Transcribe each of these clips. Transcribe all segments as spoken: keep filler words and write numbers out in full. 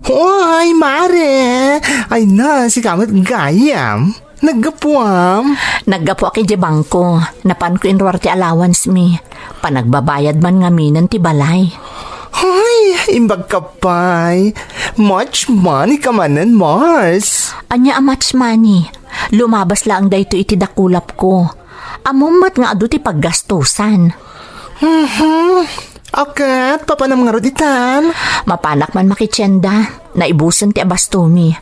Oy, mare! Ay na, sika met gayam. Naggapuam? Naggapuak idiay bangko. Napanko inruar ti allowance mi. Panagbabayad man ngaminen ti balay. Ay, imbag ka pay. Much money ka manen, Mars. Ania a much money? Lumabas laeng daytoy iti dakulapko. Ammom met nga adu ti paggastusan. Mhm. Akat, papanam ngarud itan? Mapanak man makitienda. Naibusen ti abastomi.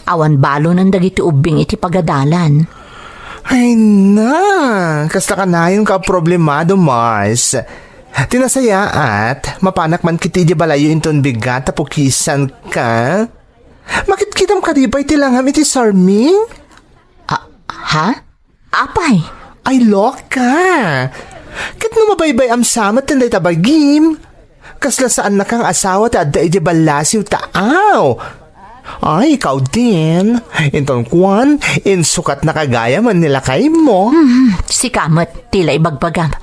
Awan balonen dagiti ubbing iti pagadalan. Ay na, kasta kanayon ka problemado, Mars. Ti nasayaat, mapanak man kiti idiay balayyo inton bigat a pukisan ka. Makitkitam kadi pay ti langam iti sarming? Ah, ha? Apay? Ay, loka! Ket no mabaybay-am sa met dayta bagim, kasla saannaka nga asawa ti adda idiay ballasiw ta aw! Ay, ikaw din. Inton kuan, insukatnaka gayam ni lakaymo. Hmm, sika met, ti la ibagbagam.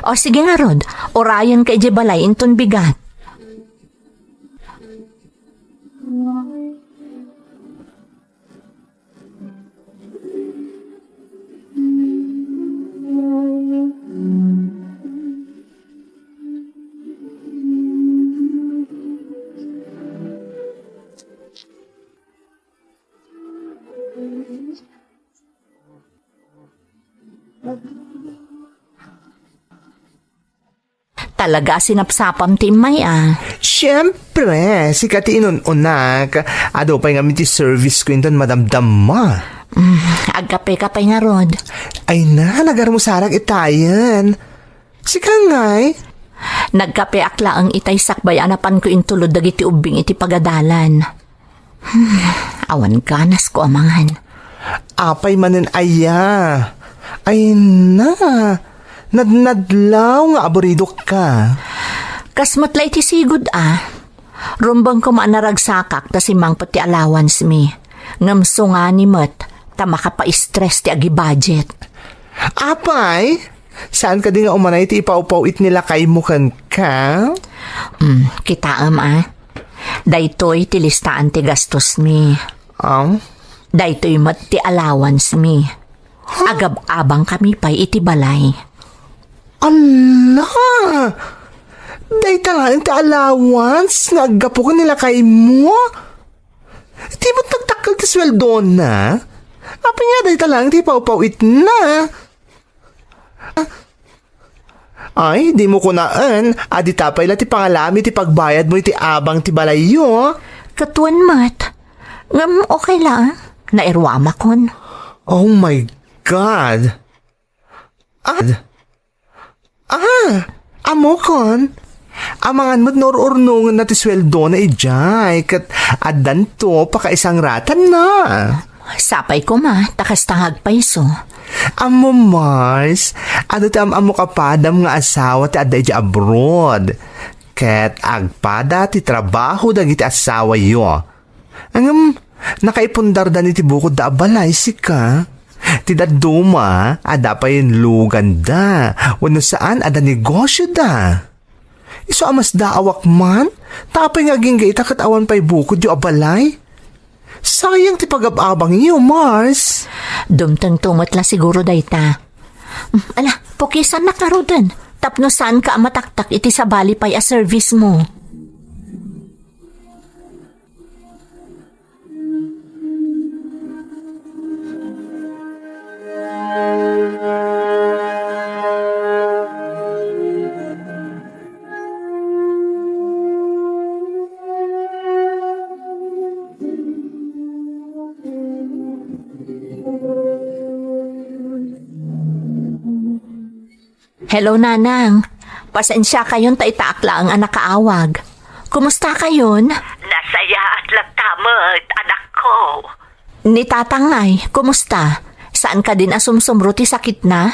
O sige ngarud, urayenka idiay balay inton bigat. Talaga a sinapsapam ti immay, a. Siempre, sika ti inun-unak. Adu pay ngamin ti service ko inton madamdama. Mm, agkapeka pay ngarud. Ay na, nagarmusarak itayen. Sika ngay? Nagkapeak laeng itay sakbay a napanko intulod dagiti ubbing iti pagadalan. Hmm, awan ganasko a mangan. Apay manen aya? Ay na, nadnadlaw nga aburidok ka. Kas met la iti sigud a. Rumbeng koma a naragsakak ta simmangpet ti allowance mi. Ngem sungani met ta makapaistres ti agibudget. Apay? Saan kadi nga umanay ti ipawpaw-it ni lakaymo kenka? Hmm, kitaem a. Daytoy ti listaan ti gastos mi. Aw? Daytoy met ti allowance mi. Huh? Agab-abang kami pay iti balay. Ala! Dayta laeng ti allowance nga aggapu ken ni lakaymo? Di met nagdakkel ti sueldona? Apay nga dayta laeng ti ipawpaw-itna? Ay, dimo kunaen a dita pay la ti pangalami ti pagbayadmo iti abang ti balayyo. Ket wen met. Ngem okay la, a. Nairuamakon. Oh my God! Ad-, ah, ammokon. Amangan met no ur-urnongenna ti sueldona idiay, ket addanto pakaisangratanna. Sapay koma, ta kasta nga agpayso. Ammom, Mars, adu ti am-ammok a padam nga asawa ti adda idiay abroad. Ket agpada ti trabaho dagiti asawayo. Ngem, nakaipundardan iti bukodda a balay, sika. Ti dadduma, adda pay luganda, wenno saan, adda negosioda. Isu a masdaawak man, ta apay nga agingga ita ket awan pay bukodyo a balay? Sayang ti pagab-abangyo, Mars. Dumtengto met la siguro dayta. Ala, pukisannak ngaruden, tapno saanka a mataktak iti sabali pay a service mo. Hello, Nanang. Pasensiakayon ta itaak laeng a nakaawag. Kumustakayon? Nasayaat latta met, anakko. Ni Tatang ngay, kumusta? Saan kadin a sumsumro ti sakitna?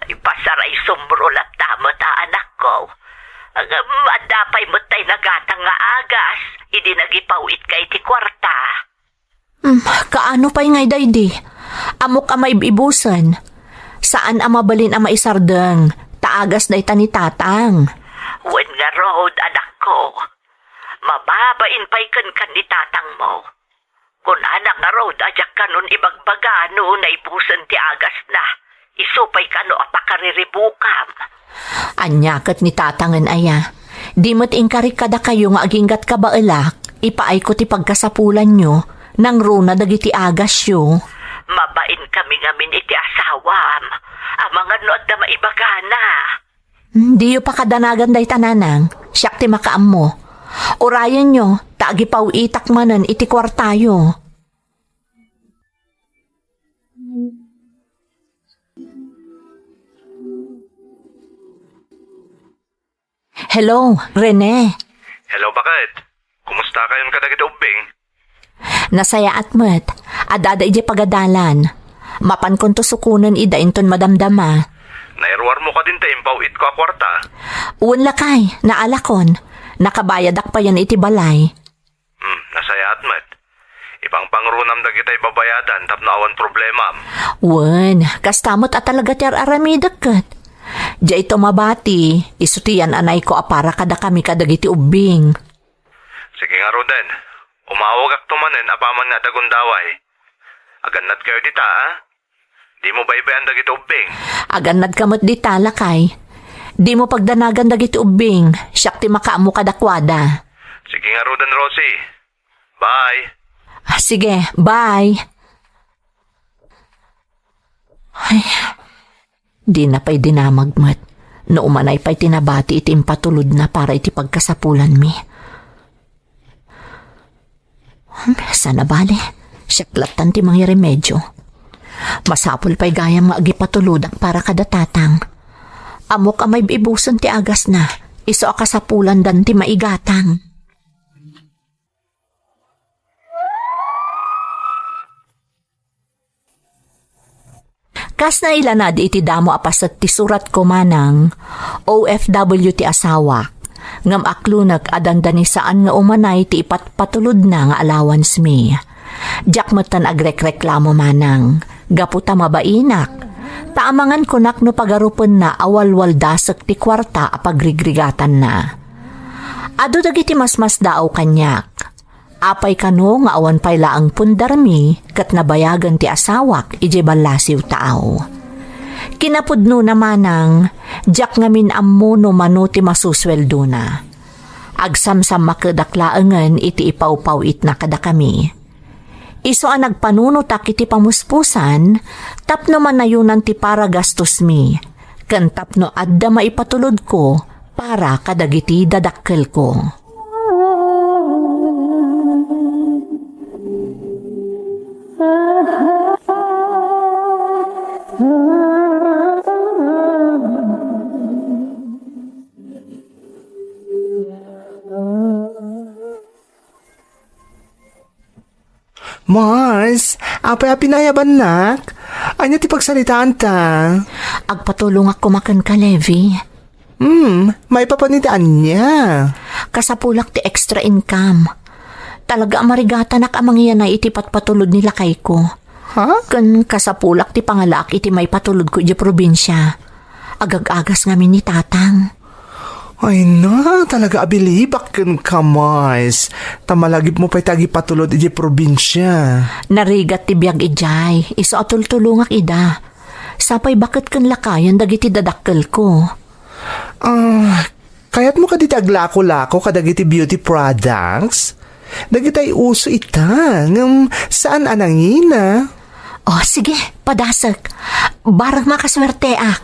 Ipasaraysumro latta met a, anakko. Ngem adda pay met tay nagatang nga agas idi nagipaw-itka iti kuarta. Hmm, kaano pay ngay daydi? Ammok a maib-ibusen. Saan a mabalin a maisardeng, ta agas dayta ni Tatang. Wen ngarud, anakko. Mababain pay kenka ni tatangmo. Kunana ngarud a diak kanon ibagbaga no naibusen ti agasna, isu pay kano a pakariribukam. Ania ket ni tatangen aya? Di met inkarik kadakayo nga aginggat kabaelak, ipaayko ti pagkasapulanyo, nangruna dagiti agasyo. Mabain kami ngamin iti asawam, amangan no adda maibagana. Hmm, diyo pakadanagan dayta, nanang. Siak ti makaammo. Urayenyo, ta agipaw-itak manen iti kuartayo. Hello, Rene. Hello, baket? Kumusta kayon kadagiti ubbing? Nasayaat met. Adda idiay pagadalan. Mapankonto sukonen ida inton madamdama. Nairuarmo kadin ta impaw-itko a kuarta? Wen, lakay, naalakon. Nakabayadak payen iti balay. Hmm, nasayaat met. Ipangpangrunam dagitay babayadan tapno awan problemam. Wen, kasta met a talaga ti ar-aramidek ket. Diay to mabati, isu ti yan-anayko a para kadakami kadagiti ubbing. Sige ngaruden, umawagakto manen apaman nga adda gundaway. Agannadkayo dita, a? Dimo baybay-an dagiti ubbing. Agannadka met dita, lakay. Dimo pagdanagan dagiti ubbing, siak ti makaammo kadakuada. Sige ngaruden, Rosie. Bye. Ah, sige, bye. Ay, dina pay dinamag met no umanay pay ti nabati iti impatulodna para iti pagkasapulanmi. Hmm, saan a bale, siak lattan ti mangiremedio. Masapul pay gayam nga agipatulodak para kada tatang. Ammok a maib-ibusen ti agasna, isu a kasapulandan ti maigatang. Kas nailanad iti damo a paset ti suratko, manang, O F W ti asawak, ngem aklonek a dandani saan nga umanay ti ipatpatulodna nga allowance mi. Diak metten agrekreklamo, manang, gapu ta mabainak, ta amangan kunak no pagarupenna a walwaldasek ti kuarta a pagrigrigatanna. Adu dagiti masmasdaaw kaniak. Apay kano nga awan pay laeng pundarmi ket nabayagen ti asawak idiay ballasiw taaw. Kinapudnona, manang, diak ngamin ammo no mano ti masusueldona. Agsamsammakedak laengen iti ipawpaw-itna kadakami. Isu a nagpanunotak iti pamuspusan tapno manayonan ti para gastosmi, ken tapno adda maipatulodko para kadagiti dadakkelko. Mars, apay a pinayabannak? Ania ti pagsaritaanta? Agpatulongak koma kenka, Levi. Hmm, maipapan iti ania? Kasapulak ti extra income. Talaga a marigatanak a mangyanay iti patpatulod ni lakayko. Ha? Ken kasapulak ti pangalaak iti maipatulodko idiay probinsia. Agag-agas ngamin ni tatang. Ay na, talaga abilibak kenka, Mars. Ta malagipmo pay ti agipatulod idiay probinsia. Narigat ti biag idiay, isu a tultulongak ida. Sapay baket ken lakayan dagiti dadakkelko. Ah, kayatmo kadi ti aglako-lako kadagiti beauty products? Dagitay uso ita, ngem saan a nangina. Oh, sige, padasek. Barang makasuerteak.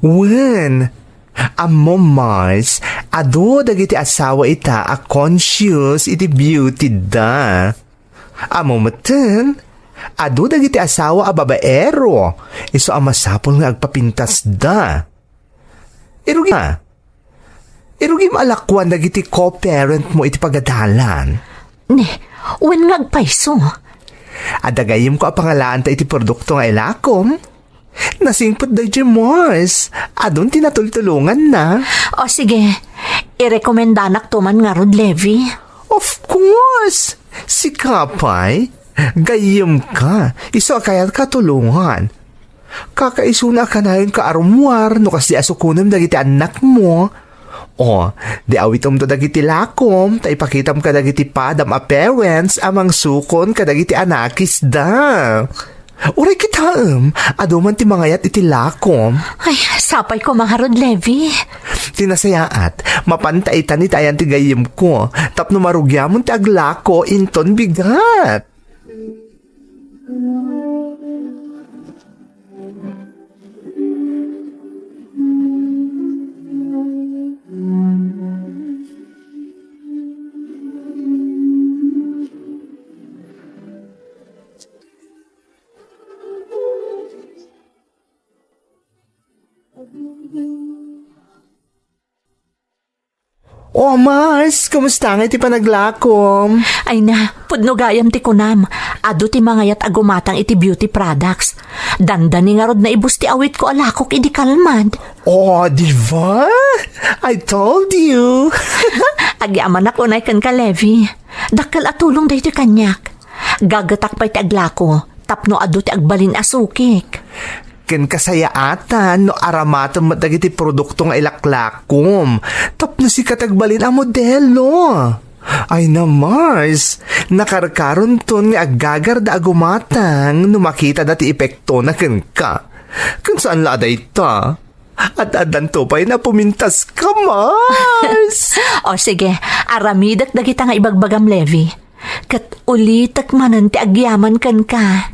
Wen, ammo, Mars, adu dagiti asawa ita a conscious iti beauty da. Ammo metten, adu dagiti asawa a babaero, isu a masapul nga agpapintasda. Irugi-, irugim a lakuan dagiti co-parent mo iti pagadalan. Ne, wen nga agpayso. Adda gayyemko a pangalaanta iti produkto nga ilakom. Nasingpet daydiay, Mars. Adun ti natultulonganna. O sige, irekomendanak to man ngarud, Levi. Of course! Sika pay, gayyemka. Isu a kayatka tulongan. Kakaisuna a kanayonka a rummuar no kasdi a sukonem dagiti annakmo. O, di awitemto dagiti lakom, ta ipakitam kadagiti padam a parents a mangsukon kadagiti anakisda. Uray kitaem, adu man ti mangayat iti lakom. Ay, sapay ko, Mangarod Levi. Ti nasayaat, mapanta itan iti ayan ti gayyemko, tapno marugiamon ti aglako inton bigat. O, Mars, kumusta nga iti panaglakom? Ay na, pudno gayam ti kunam. Adu ti mangayat a gumatang iti beauty products. Dandani ngarud naibus ti awitko a lakok idi kalmad. O, di ba? I told you. Agyamanak unay kenka, Levi. Dakkel a tulong daytoy kaniak. Gagetak pay ti aglako, tapno adu ti agbalin a sukik. Ken kasayaatan no aramatem met dagiti produkto nga ilaklakom tapno sika ti agbalin a modelo. Ay na, Mars, nakarkaronton nga aggagarda a gumatang no makitada ti epektona kenka. Ken saan la a dayta, ad-addanto pay nga pumintaska, Mars. O sige, aramidek dagita nga ibagbagam, Levi. Ket ulitek manen ti agyaman kenka.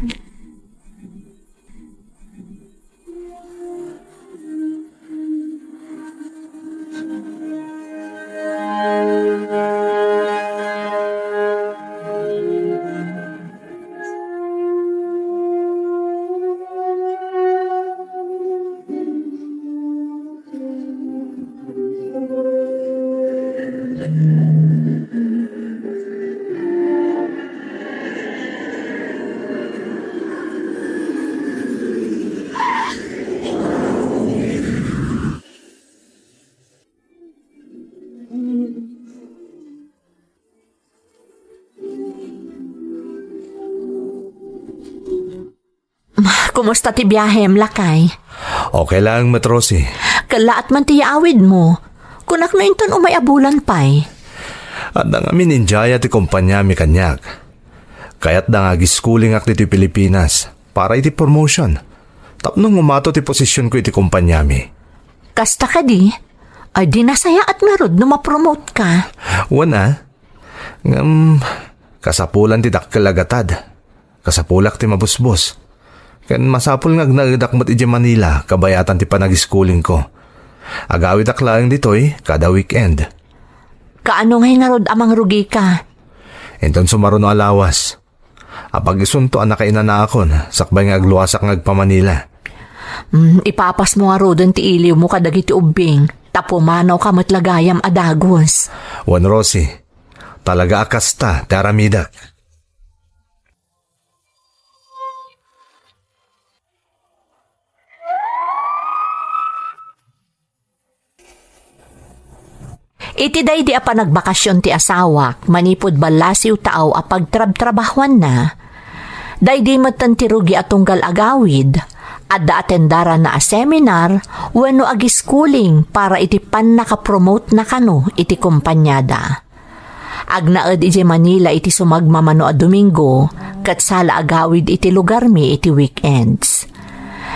Kumusta ti biahem, lakay? Okay lang met, Rosie. Kellaat man ti yaawidmo. Kunak no inton umay a bulan pay. Adda ngamin indiaya ti kompaniami kaniak. Kayatda nga agischooling-ak ditoy Pilipinas para iti promotion. Tapno ngumato ti posisionko iti kompaniami. Kasta kadi? Ay, di nasayaat ngarud no ma-promote ka. Wen a. Ngem, kasapulan ti dakkel a gatad. Kasapulak ti mabusbos. Ken masapul nga agnaedak met idiay Manila kabayatan ti panagischooling-ko. Agawidak laeng ditoy kada weekend. Kaano ngay ngarud a mangrugika? Inton sumaruno a lawas. Apag-isunto a nakainanaakon sakbay nga agluasak nga agpa-Manila. Mm, ipapasmo ngaruden ti iliwmo kadagiti ubbing, ta pumanawka met la gayam a dagus. Wen, Rosie, talaga a kasta ti aramidek. Iti daydi a panagbakasyon ti asawak manipud ballasiw taaw a pagtrabtrabahuanna, daydi metten ti rugi a tunggal agawid, adda atendaranna a seminar wenno agischooling para iti pannakapromotena kano iti kompaniada. Agnaed idiay Manila iti sumagmamano a Domingo, ket sala agawid iti lugarmi iti weekends.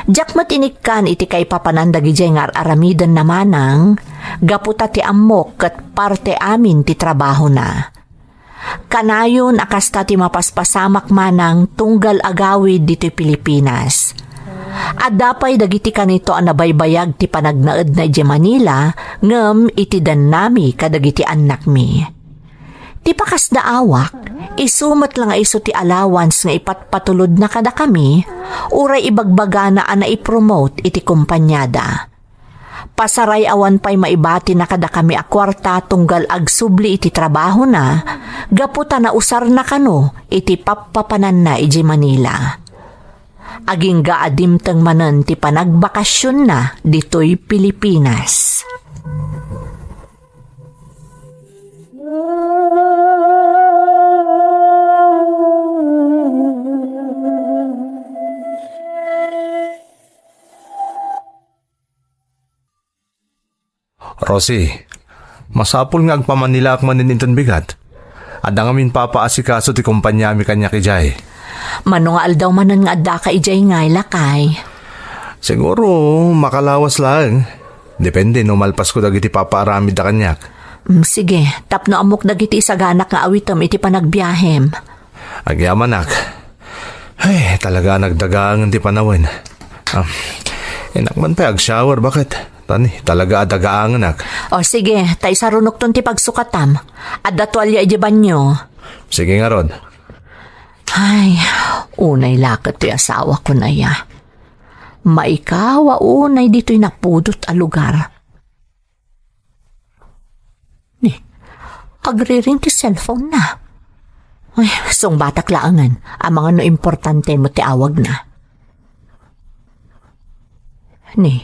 Diak met inikkan iti kaipapanan dagidiay nga ar-aramidenna manang, gapu ta ti ammok ket parte amin ti trabahona. Kanayon a kasta ti mapaspasamak manang tunggal agawid ditoy Pilipinas. Adda pay dagiti kanito a nabaybayag ti panagnaedna idiay Manila ngem iti dennami kadagiti annakmi. Ti pakasdaawak, isu met la nga isu ti allowance nga ipatpatulodna kadakami, uray ibagbagana a naipromote iti kompaniada. Pasaray awan pay maibatina kadakami a kuarta tunggal agsubli iti trabahona, gapu ta nausarna kano iti pappapananna idiay Manila. Agingga a dimteng manen ti panagbakasionna ditoy Pilipinas. Rosie, Masapul nga agpamanilaak manen inton bigat. Adda ngamin papaasikaso ti kompaniami kaniak idiay. Mano nga aldaw manen nga addaka idiay ngay, lakay? Siguro, makalawas laeng. Depende no malpasko dagiti papaaramidda kaniak. Mm, sige, tapno ammok dagiti isaganak nga awitem iti panagbiahem. Agyamanak. Ay, talaga a nagdagaangen ti panawen. Ah, inak man pay agshower, baket? Tani, talaga a dagaangenak. O, sige, ta isarunokton ti pagsukatam. Adda tualya idiay banyo. Sige ngarud. Ay, unay la ket ti asawakon aya. Maikaw a unay ditoy napudot a lugar. Ni, agriring ti cellphone na. Ay, sungbatak laengen, amangan no importante met ti awagna. Ni,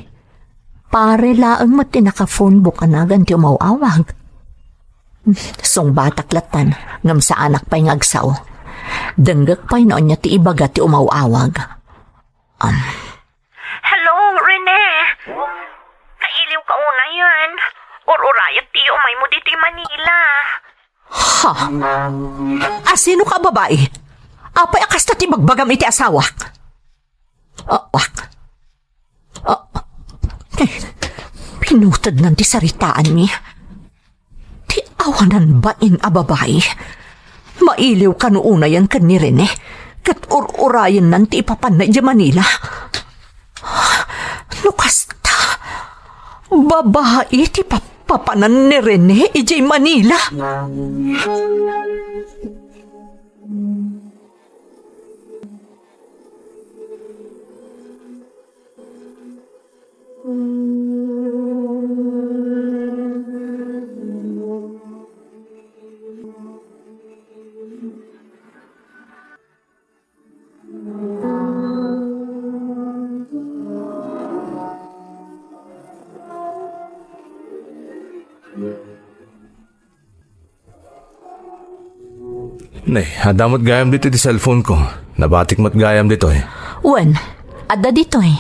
pare laeng met ti naka-phone book a nagan ti umaw-awag. Sungbatak lattan, ngem saanak pay nga agsao. Denggek pay no ania ti ibaga ti umaw-awag. Um. Hello, Rene. Nailiw ka unayen. Ur-urayek ti umaymo ditoy Manila. Ha? Asino ka a babai? Apay a kasta ti bagbagam iti asawak? Ah, ah, ah, eh, pinutednan ti saritaanmi. Ti awanan bain a babai. Mailiw kano unayen ken ni Rene, ket ur-urayennan ti ipapanna idiay Manila. No kasta, babai ti papapanan ni Rene idiay Manila. Ne, adda met gayam ditoy ti cellphone ko. Nabatik met gayam ditoy. Wen, adda ditoy.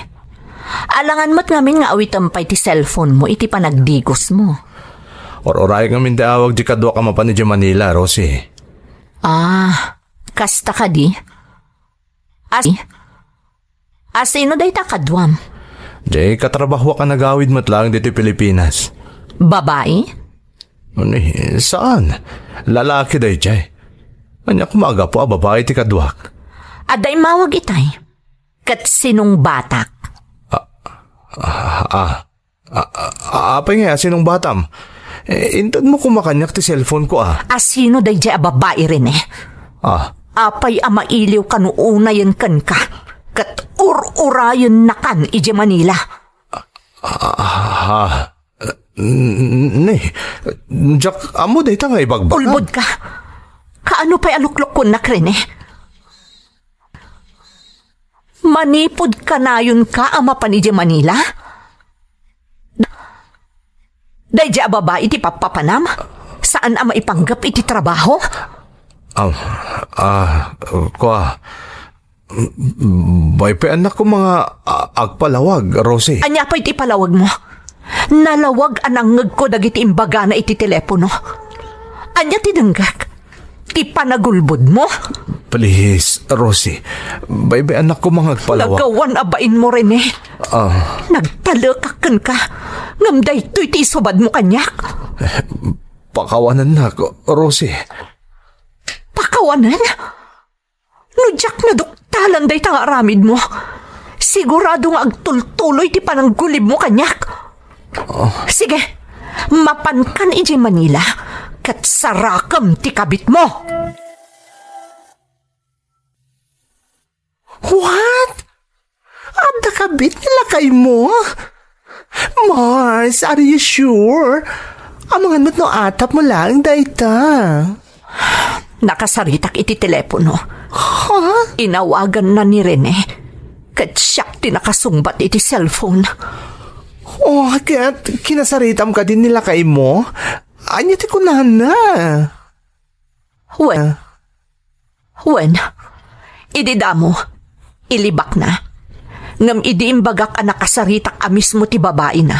Alangan met ngamin nga awitem pay ti cellphone mo iti panagdigos mo. Ur-urayek ngamin ti awag ti kaduak a mapan idiay Manila, Rosie. Ah, kasta kadi? As-, Asino dayta kaduam? Diay katrabahoak a nagawid met laeng ditoy Pilipinas. Babai? Ni, saan. Lalaki daydiay. Ania koma a gapu a babai ti kaduak? Adda immawag itay. Ket sinungbatak. Ah, ah, ah. A-, a-, apay ngay a sinungbatam? Eh, intedmo koma kaniak ti cellphone ko, ah. Asino daydiay a babai, Rene? Ah. Apay a mailiw kano unayen kenka, ket ur-urayennakan idiay Manila? Ah, ah, ah, n-, n-, ne, diak ammo dayta nga ibagbaga. Ulbodka. Kaano pay a luklukkonnak, Rene? Manipud kanayonka a mapan idiay Manila? Daydiay a babai ti pappapanam? Saan a maipanggep iti trabaho? Ah, ah, kua, baybayannak koma nga, ah, agpalawag, Rosie. Ania pay ti ipalawagmo? Nalawag a nangngegko dagiti imbagana iti telepono. Ania ti denggek? Ti panagulbodmo? Please, Rosie. Baybayannak koma nga agpalawag. Nagawan a bainmo, Rene. Ah. Nagtalekak kenka. Ngem daytoy ti isubadmo kaniak. Pakawanennak, Rosie. Pakawanen? No diak naduktalan dayta nga aramidmo, sigurado nga agtultuloy ti pananggulibmo kaniak. Oh. Sige, mapankan idiay Manila, ket sarakem ti kabitmo. What? Adda kabit ni lakaymo? Mars, are you sure? Amangan met no atapmo laeng dayta. Nakasaritak iti telepono. Ha? Inawaganna ni Rene. Ket siak ti nakasungbat iti cellphone. Oh, ket kinasaritam kadi ni lakaymo? Ania ti kunana? Wen. Wen. Idi damo, ilibakna. Ngem idi imbagak a nakasaritak a mismo ti babaina,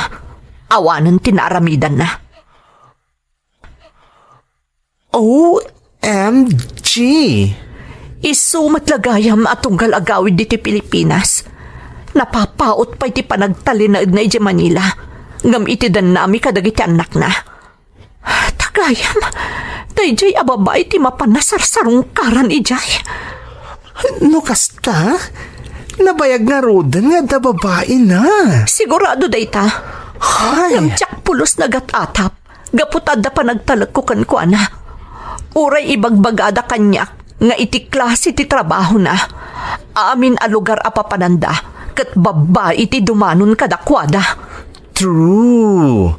awanen ti naaramidanna. O M G! Isu met la gayam a tunggal agawid ditoy Pilipinas. Napapaut pay ti panagtalinaedna idiay Manila, ngem iti dannami kadagiti annakna. Ta gayam, daydiay a babai ti mapan nasarsarungkaran idiay. No kasta, nabayag ngaruden nga adda babaina. Sigurado dayta. Hay. Ngem diak pulos nagat-atap gapu ta adda panagtalekko kenkuana. Uray ibagbagada kaniak nga iti klase ti trabahona, amin a lugar a papananda, ket babai ti dumanon kadakuada. True.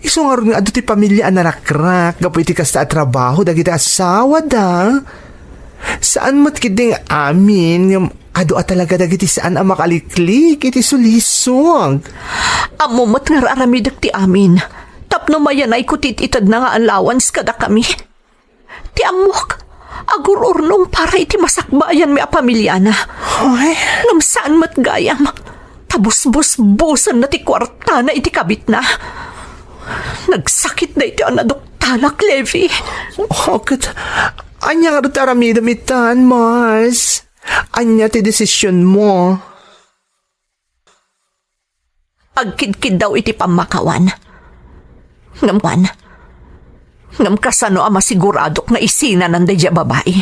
Isu ngarud nga adu ti pamilia a narakrak gapu iti kasta a trabaho dagiti asawada. Saan met ketdi nga amin ngem adu a talaga dagiti saan a makaliklik iti sulisog. Ammo met nga ar-aramidek ti amin tapno mayanayko ti it-itedna nga allowance kadakami. Ti ammok, agur-urnong para iti masakbayanmi a pamiliana. Ay. Ngem saan met gayam ta busbusbusenna ti kuartana iti kabitna. Nagsakit daytoy a naduktalak, Levi. O, ket ania ngarud ti aramidem itan, Mars? Ania ti desisionmo? Agkidkiddaw iti pammakawan. Ngem kuan, ngem kasano a masiguradok nga isinanan daydiay a babai?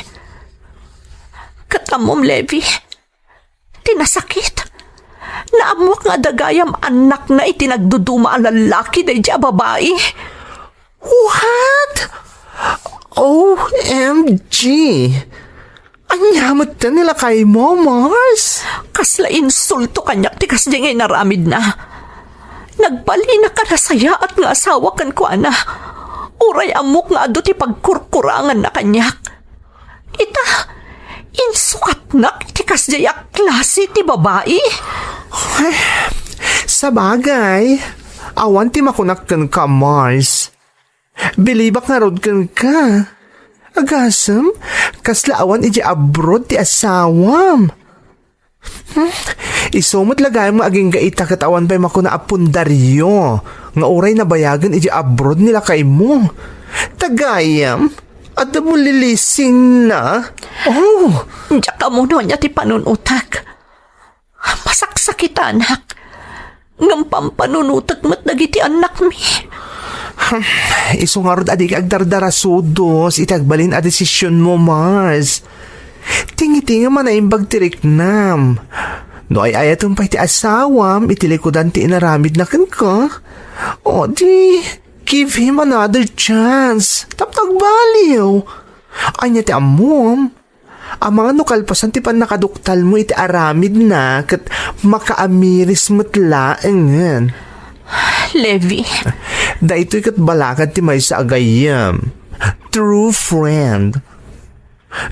Ket ammom, Levi, ti nasakit, naammoak nga adda gayam annakna iti nagduduma a lallaki daydiay a babai. What? O M G! Ania met ti lakaymo, Mars? Kasla insulto kaniak ti kasdiay nga inaramidna. Nagbalinaka nasayaat nga asawa kenkuana. Uray ammok nga adu ti pagkurkuranganna kaniak. Ita, insukatnak iti kasdiay a klase ti babai. Sabagay, awan ti makunak kenka, Mars. Bilibak ngarud kenka. Agasem, kasla awan idiay abroad ti asawam. Hmm? Isu met la gayam nga agingga ita ket awan pay makuna a pundario nga uray nabayagen idiay abroad ni lakaymo. Ta gayam, adda mo lilisingna. Oh! Diak ammo no ania ti panunutek. Masaksakitanak. Ngem pampanunutek met dagiti annakmi. Isu ngarud a dika agdardarasudos iti agbalin a desisionmo, Mars. Tingitingem a naimbag ti riknam. No ay-ayatem pay ti asawam iti likudan ti inaramidna kenka, o di, give him another chance. Tapno agbaliw. Ania ti ammom? Amangan no kalpasan ti pannakaduktalmo iti aramidna ket makaamiris met laengen. Levi. Daytoy ket balakad ti maysa a gayyem. True friend.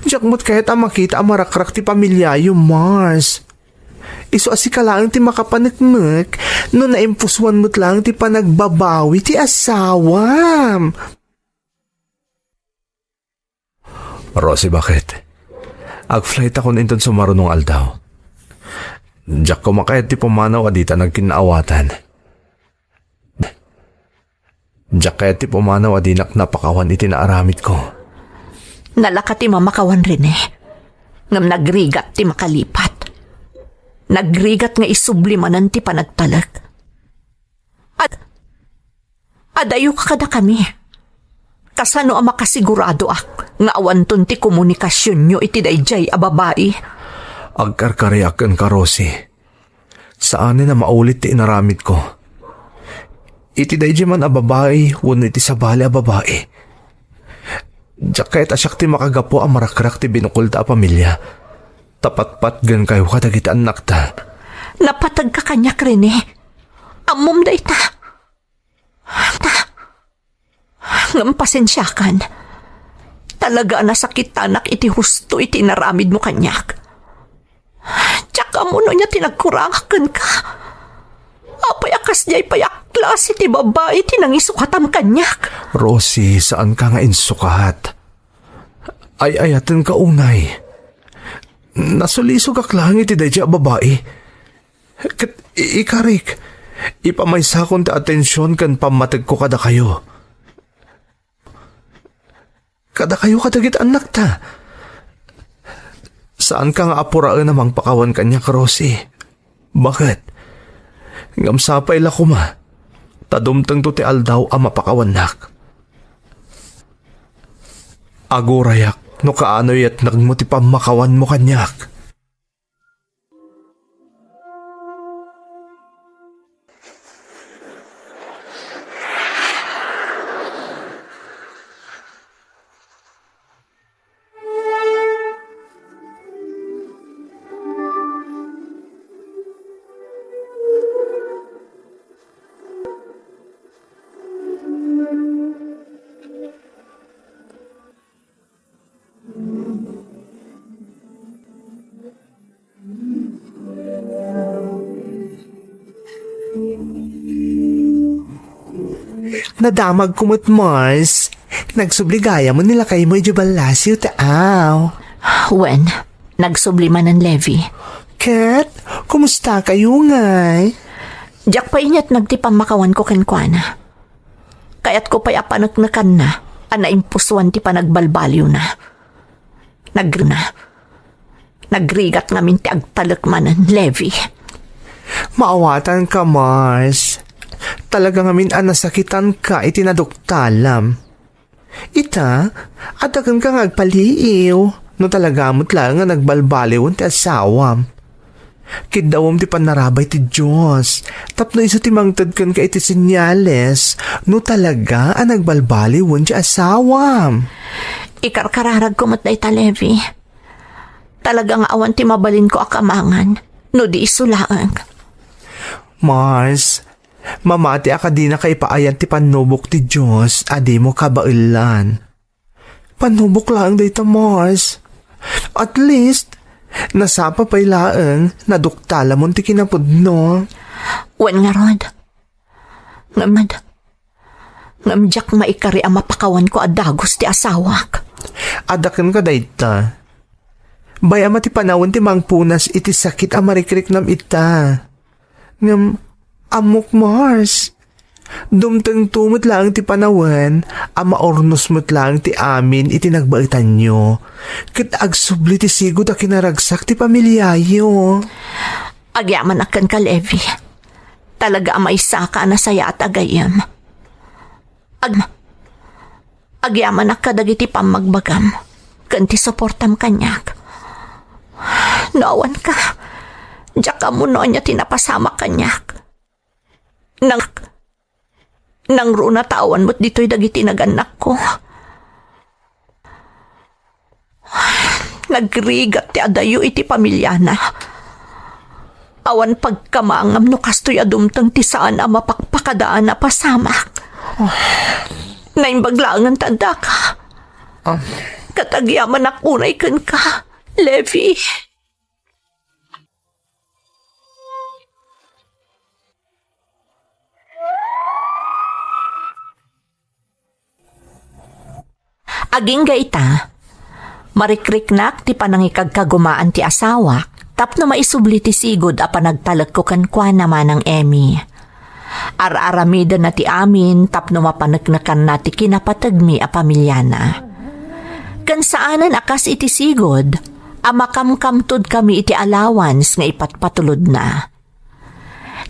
Diak met kayat a makita a marakrak ti pamiliayo, Mars. Isu a sika laeng ti makapaneknek no naimpusuan met laeng ti panagbabawi ti asawam. Rosie, bakit? Ag-flight akon inton sumarunong aldaw. Diak koma kayat ti pumanaw a dita nagkinnaawatan. Diak kayat ti pumanaw a dinak napakawan iti naaramidko. Nalaka ti mamakawan, Rene. Ngem nagrigat ti makalipat. Nagrigat nga isubli manen ti panagtalek. Ad-, adayoka kadakami. Kasano a makasiguradoak nga awanton ti komunikasionyo iti daydiay a babai? Agkarkariak kenka, Rosie. Saanen a maulit ti inaramidko. Iti daydiay man a babai wenno iti sabali a babai. Diak kayat a siak ti makagapu a marakrak ti binukolda a pamilia. Ta patpatgenkayo kadagiti annakta. Napategka kaniak, Rene. Ammom dayta. Ta, ngem pasensiakan. Talaga a nasakitanak iti husto iti inaramidmo kaniak. Diak ammo no ania ti nagkurangak kenka. Apay a kasdiay pay a klase ti babai ti nangisukatam kaniak? Rosie, saanka nga insukat. Ay-ayatenka unay. Nasulisogak laeng iti daydiay a babai. Ket i-, ikarik, ipamaysakon ti atension ken pammategko kadakayo. kadakayo kadagiti annakta. Saanka nga apuraen a mangpakawan kaniak, Rosie. Baket? Ngem sapay la koma, ta dumtengto ti aldaw a mapakawannak. Agurayak no kaano yatnegmo ti pammakawanmo kaniak. Nadamagko met, Mars. Nagsubli gayam ni lakaymo idiay ballasiw, taaw. Wen, nagsubli manen, Levi. Ket, kumustakayo ngay? Diak pay inyatneg ti pammakawanko kenkuana. Kayatko pay a paneknekanna a naimpusoan ti panagbalbaliwna. Nagna. Nagrigat ngamin ti agtalek manen, Levi. Maawatanka, Mars. Talaga ngamin a nasakitanka iti naduktalam. Ita, adda kenka nga agpaliiw, no talaga met laeng nga nagbalbaliwen ti asawam. Kiddawem ti pannarabay ti Dios, tapno isu ti mangted kenka iti senyales, no talaga a nagbalbaliwen ti asawam. Ikarkararagko met dayta, Levi. Talaga nga awan ti mabalinko a kamangan, no di isu laeng. Mars, mamati a kadinaka ipaayan ti pannubok ti Dios a dimo kabaelan. Pannubok laeng dayta, Mars. At least, nasapa pay laeng, naduktalamon ti kinapudno. Wen ngarud. Ngem, ngem diak maikari a mapakawanko a dagus ti asawak. Adda kenka dayta. Bay-am a ti panawen ti mangpunas iti sakit a marikriknam ita. Ngem, ammok, Mars. Dumtengto met laeng ti panawen a maurnos met laeng ti amin iti nagbaetanyo. Ket agsubli ti sigud a kinaragsak ti pamiliayo. Agyamanak kenka, Levi. Talaga a maysaka a nasayaat a gayyem. Ag-, agyamanak kadagiti pammagbagam ken ti suportam kaniak. No awanka, diak ammo no ania ti napasamak kaniak. Nang-, nangruna ta awan met ditoy dagiti nagannakko. Nagrigat ti adayo iti pamiliana. Awan pagkamangam no kastoy a dumteng ti saan a mapakpakadaan a pasamak. Naimbag laengen ta addaka. Ah. Ket agyamanak unay kenka, Levi. Agingga ita, marikriknak ti panangikagkagumaan ti asawak tapno maisubli ti sigud a panagtalekko kenkuana, Manang Emmy. Ar-aramidenna ti amin tapno mapaneknekanna ti kinapategmi a pamiliana. Ken saanen a kas iti sigud a makamkamtodkami iti allowance nga ipatpatulodna.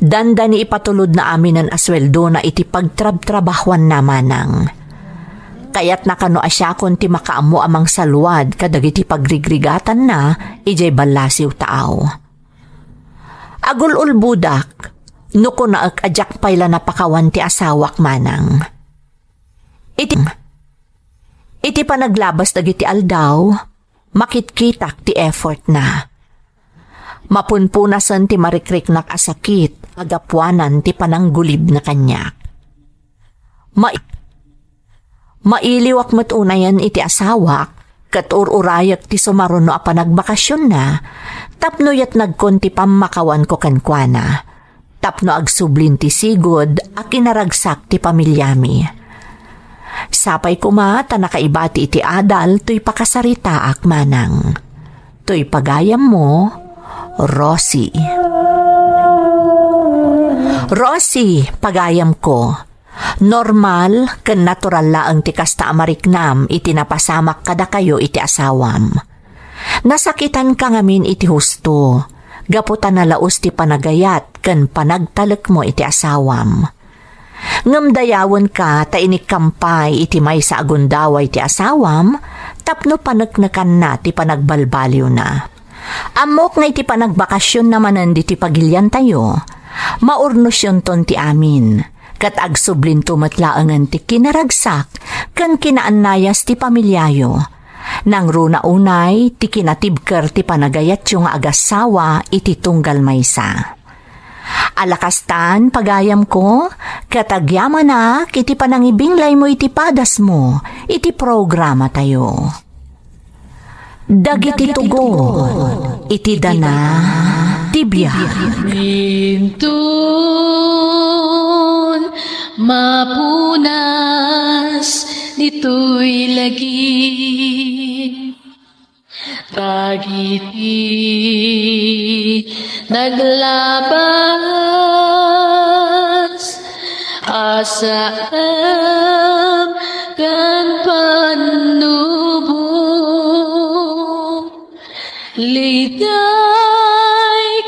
Dandani ipatulodna aminen a sueldona iti pagtrabtrabahuanna, Manang. Kayatna kano a siakon ti makaammo a mangsalluad kadagiti pagrigrigatanna idiay ballasiw taaw. Agul-ulbodak no kunaek a diak pay la napakawan ti asawak, Manang. Iti, iti panaglabas dagiti aldaw, makitkitak ti effortna. Mapunpunasen ti marikriknak a sakit a gapuanan ti pananggulibna kaniak. Ma-, mailiwak met unayen iti asawak ket ur-urayek ti sumaruno a panagbakasionna tapno yatnagkon ti pammakawanko kenkuana. Tapno agsublin ti sigud a kinaragsak ti pamiliami. Sapay koma ta nakaibati iti adal toy pakasaritaak, Manang. Toy pagayammo, Rosie. Rosie, pagayamko. Normal ken natural laeng ti kasta a mariknam iti napasamak kadakayo iti asawam. Nasakitanka ngamin iti husto, gapu ta nalaus ti panagayat ken panagtalekmo iti asawam. Ngem dayawenka ta inikkam pay iti maysa a gundaway ti asawam tapno paneknekanna ti panagbalbaliwna. Ammok nga iti panagbakasionna manen ditoy pagiliantayo, maurnosyonton ti amin, ket agsublinto met laengen ti kinaragsak ken kinaannayas ti pamiliayo. Nangruna unay ti kinatibker ti panagayatyo nga agassawa iti tunggal maysa. Ala kastan, pagayamko, ket agyamanak iti panangibinglaymo iti padasmo iti programatayo. Dagiti tugon iti dana ti biag. Inton mapunas ditoy lagip, dagiti naglabas, asam ken pannubo, ligay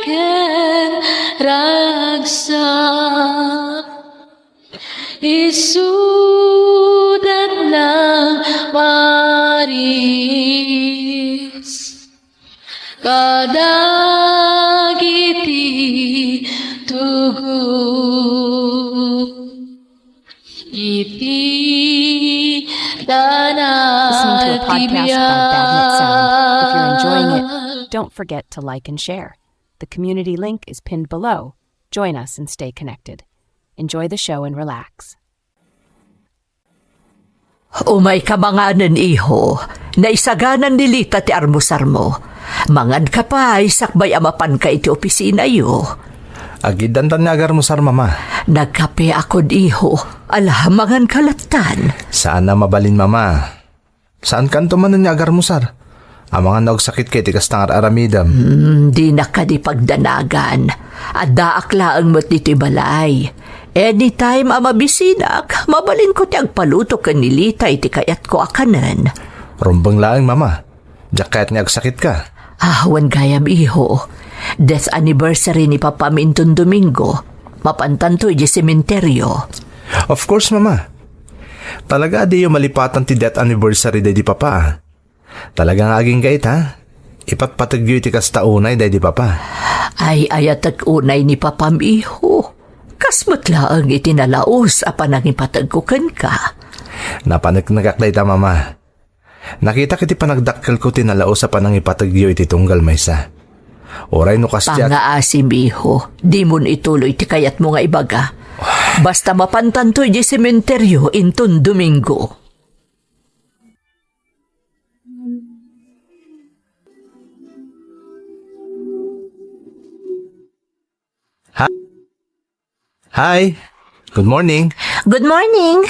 ken ragsak. Isudat nang maris kadagiti tugon iti dana. Listening to a ti podcast by Badnet Sound. If you're enjoying it, biag. Don't forget to like and share. The community link is pinned below. Join us and stay connected. Enjoy the show and relax. Umayka manganen, iho. Naisaganan ni Lita ti armusarmo. Manganka pay sakbay a mapanka iti opisinayo. Agiddan tan nga agarmusar, Mama. Nagkape akon, iho. Ala, manganka lattan. Saan a mabalin, Mama. Saankanto manen nga agarmusar? Amangan no agsakitka iti kasta nga ar-aramidem. Hmm, dinak kadi pagdanagan. Addaak laeng met ditoy balay. Anytime a mabisinak, mabalinko ti agpaluto ken ni Lita iti kayatko a kanen. Rumbeng laeng, Mama. Diak kayat nga agsakitka. Ah, wen gayam, iho. Death anniversary ni Papam inton Domingo. Mapantanto idiay sementeryo. Of course, Mama. Talaga a diyo malipatan ti death anniversary daydi Papa, ah. Talaga nga agingga ita, ipatpategyo iti kasta unay daydi Papa. Ay-ayatek unay ni Papam, iho. Kas met laeng iti nalaus a panangipategko kenka. Napaneknekak dayta, Mama. Nakitak iti panagdakkelko ti nalaus a panangipategyo iti tunggal maysa. Uray no kasdiay. Pangngaasim, iho. Dimon ituloy ti kayatmo nga ibaga. Basta mapantanto idiay sementeryo inton Domingo. Ha-, Hi. Good morning. Good morning.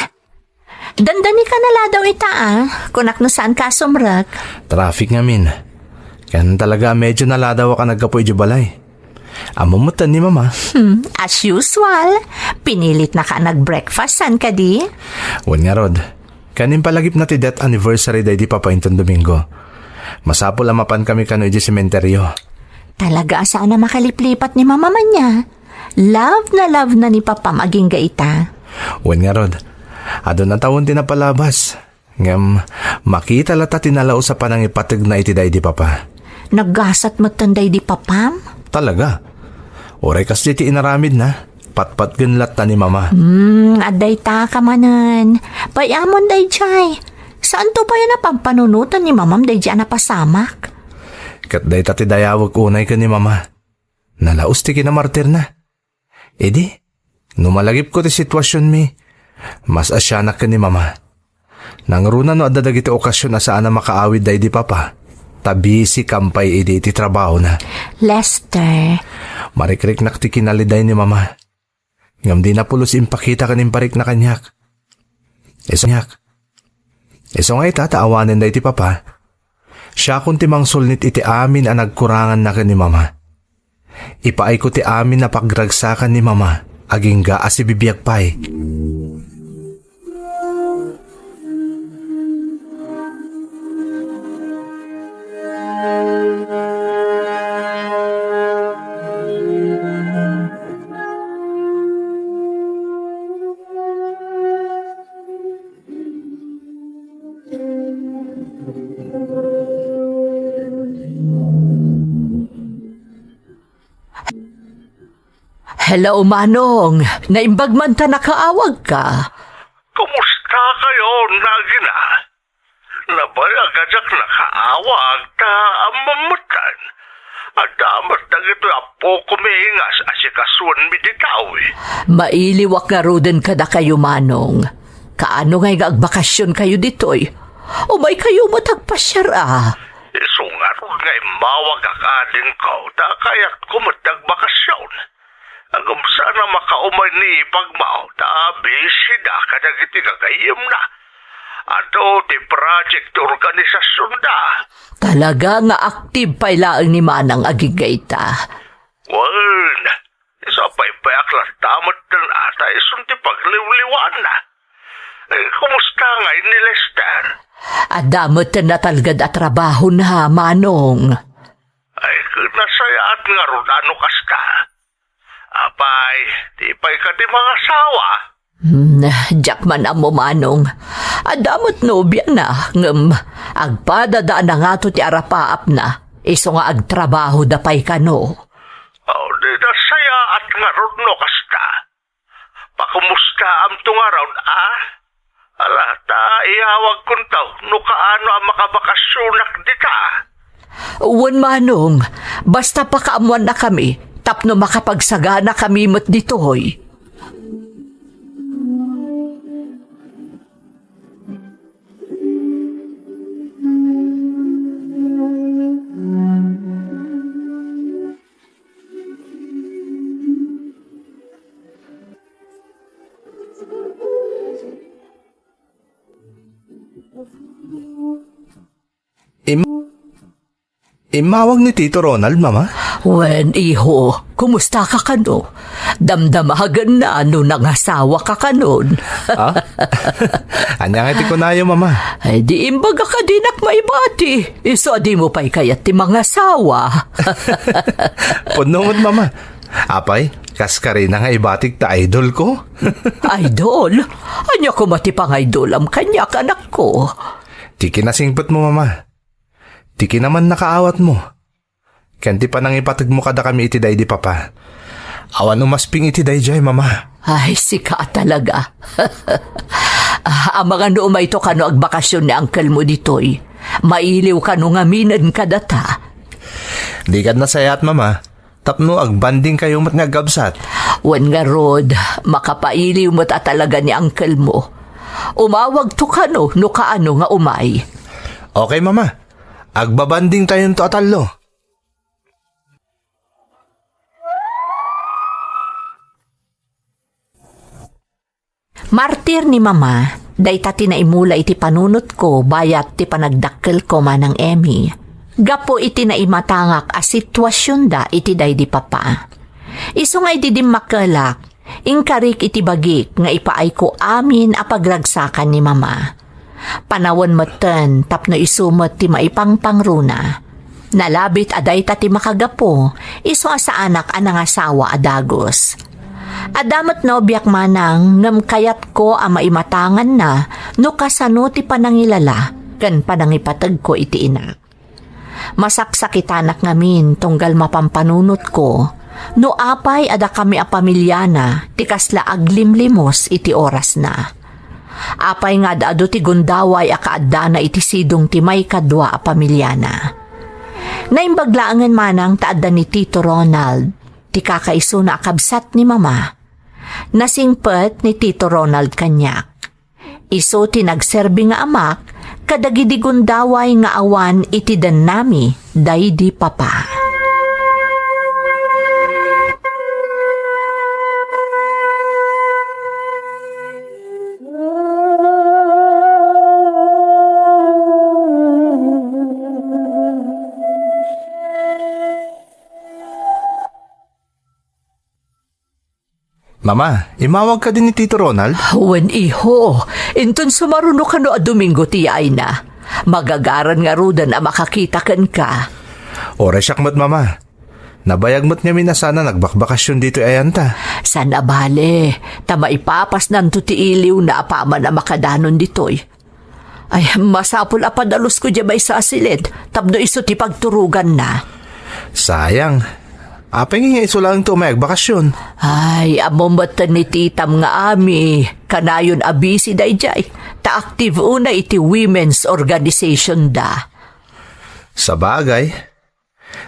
Dandani ka naladaw ita, ah. Kunak no saan ka asumrek. Traffic ngamin. Ken talaga, medyo naladaw ka naggapu idiay balay. Ammom metten ni Mama. Hmm, as usual. Pinilit na ka nag-breakfast, saan kadi? Wen ngarud. Ken impalagipna ti death anniversary daydi Papa inton Domingo. Masapul a mapankami kano idiay sementeryo. Talaga a saan a makaliplipat ni Mama man niya. Love na love na ni Papam agingga ita. Wen ngarud, adun a tawen ti napalabas. Ngem, makita latta ti nalaus a panangipategna iti daydi Papa. Naggasat metten daydi Papam? Talaga. Uray kasdi ti inaramidna, patpatgen latta ni Mama. Hmm, adda ita ka manen. Pay-amon daydiay. Saanto pay a napampanunotan ni Mamam daydiay a napasamak. Ket dayta ti dayawek unay ken ni Mama. Nalaus ti kinamartirna. Idi, no malagipko ti situasionmi, mas asianak ken ni Mama. Nangruna no adda dagiti okasion a saan a makaawid daydi Papa, ta busy kam pay idi iti trabahona. Lester. Marikriknak ti kinaliday ni Mama. Ngem dina pulos impakita ken imparikna kaniak. Isu-, isu nga ita ta awanen daydi Papa, siakon ti mangsulnit iti amin a nagkuranganna ken ni Mama. Ipaayko ti amin a pagragsakan ni Mama, agingga a sibibiag pay. Hello, Manong. Naimbag man ta nakaawagka. Kumusta kayo, Nagina? Nabayag a diak nakaawag ta ammom metten. Adda met dagitoy appokomi nga as-asikasuenmi dita, eh. Mailiwak ngaruden kadakayo, Manong. Kaano ngay nga agbakasionkayo ditoy? Umaykayo met agpasiar a. Isu ngarud nga immawagak, adingko, ta kayatko met agbakasion. Ngem saan a makaumay ni ipagmo, ta busy da kadagiti gagayyemna. Adu ti project ti organisasionda. Talaga nga active pay laeng ni Manang agingga ita. Wen, isu a paypayak latta metten a ta isun ti pagliwliwaanna. Eh, kumusta ngay ni Lester? Adda metten natalged a trabahona, Manong. Ay, ket nasayaat ngarud a no kasta. Apay, di pay kadi mangasawa? Hmm, diak man ammo, Manong. Adda met nobiana, ngem agpadada na ngato ti arapaapna, isu nga agtrabahoda pay kano. Aw, di nasayaat ngarud no kasta. Pakumustaamto ngarud, a? Ala, ta iyawagkonto no kaano a makabakasionak dita. Wen, Manong, basta pakaammoannakami tapno makapagsaganakami met ditoy. Im-, immawag ni Tito Ronald, Mama? Wen, iho, kumusta ka kano? Damdamagenna no nangasawa ka kanon. Ah? Ania nga ti kunayo, Mama? Ay, di imbaga ka dinak maibati. Isu a dimo pay kayat ti mangasawa. Pudno met, Mama. Apay, kas karina nga ibatik ta idol ko? Idol? Ania koma ti pangaidolam kaniak, anakko? Ti kinasingpetmo, Mama. Ti kinamannakaawatmo. Ken ti panangipategmo kadakami iti daydi Papa. Awan umasping iti daydiay, Mama. Ay, sika talaga. Ah, amangan no umayto kano agbakasion ni uncle mo ditoy. Mailiw kano ngaminen kadata. Di kad nasayaat, Mama. Tapno agbanding kayo met nga agkabsat. Wen ngarud, makapailiw met a talaga ni uncle mo. Umawagto kano no kaano nga umay. Okay, Mama. Agbabanding tayonto a tallo. Martir ni Mama, dayta ti naimula iti panunotko bayat ti panagdakkelko, Manang Emmy. Gapu iti naimatangak a situasionda iti daydi Papa. Isu nga idi dimmakkelak, inkarik iti bagik nga ipaayko amin a pagragsakan ni Mama. Panawen metten tapno isu met ti maipangpangruna. Nalabit a dayta ti makagapu, isu a saanak a nangasawa a dagus. Adda met nobiak, Manang, ngem kayatko a maimatanganna no kasano ti panangilala ken panangipategko iti ina. Masaksakitanak ngamin tunggal mapampanunotko no apay a dakami a pamiliana ti kasla aglimlimos iti orasna. Apay nga ad-adu ti gundaway a kaaddana iti sidong ti maikadua a pamiliana. Naimbag laengen, Manang, ta adda ni Tito Ronald, ti kakaisuna a kabsat ni Mama. Nasingpet ni Tito Ronald kaniak. Isu ti nagserbi nga amak kadagidi gundaway nga awan iti dennami daydi Papa. Mama, immawag kadi ni Tito Ronald? Wen, iho. Inton sumaruno kano a Domingo ti yaayna. Magagaran ngaruden a makakita kenka. Uray siak met, Mama. Nabayag met ngamin a saan a nagbakbakasyon ditoy ayanta. Saan a bale, ta maipapasnanto ti iliwna apaman a makadanon ditoy. Ay, masapul a padalusko diay maysa a siled tapno isu ti pagturoganna. Sayang. Apay nga isu laeng ti umay agbakasyon? Ay, ammom met ni titam nga Ami, kanayon a busy daydiay, ta active unay iti women's organization da. Sabagay,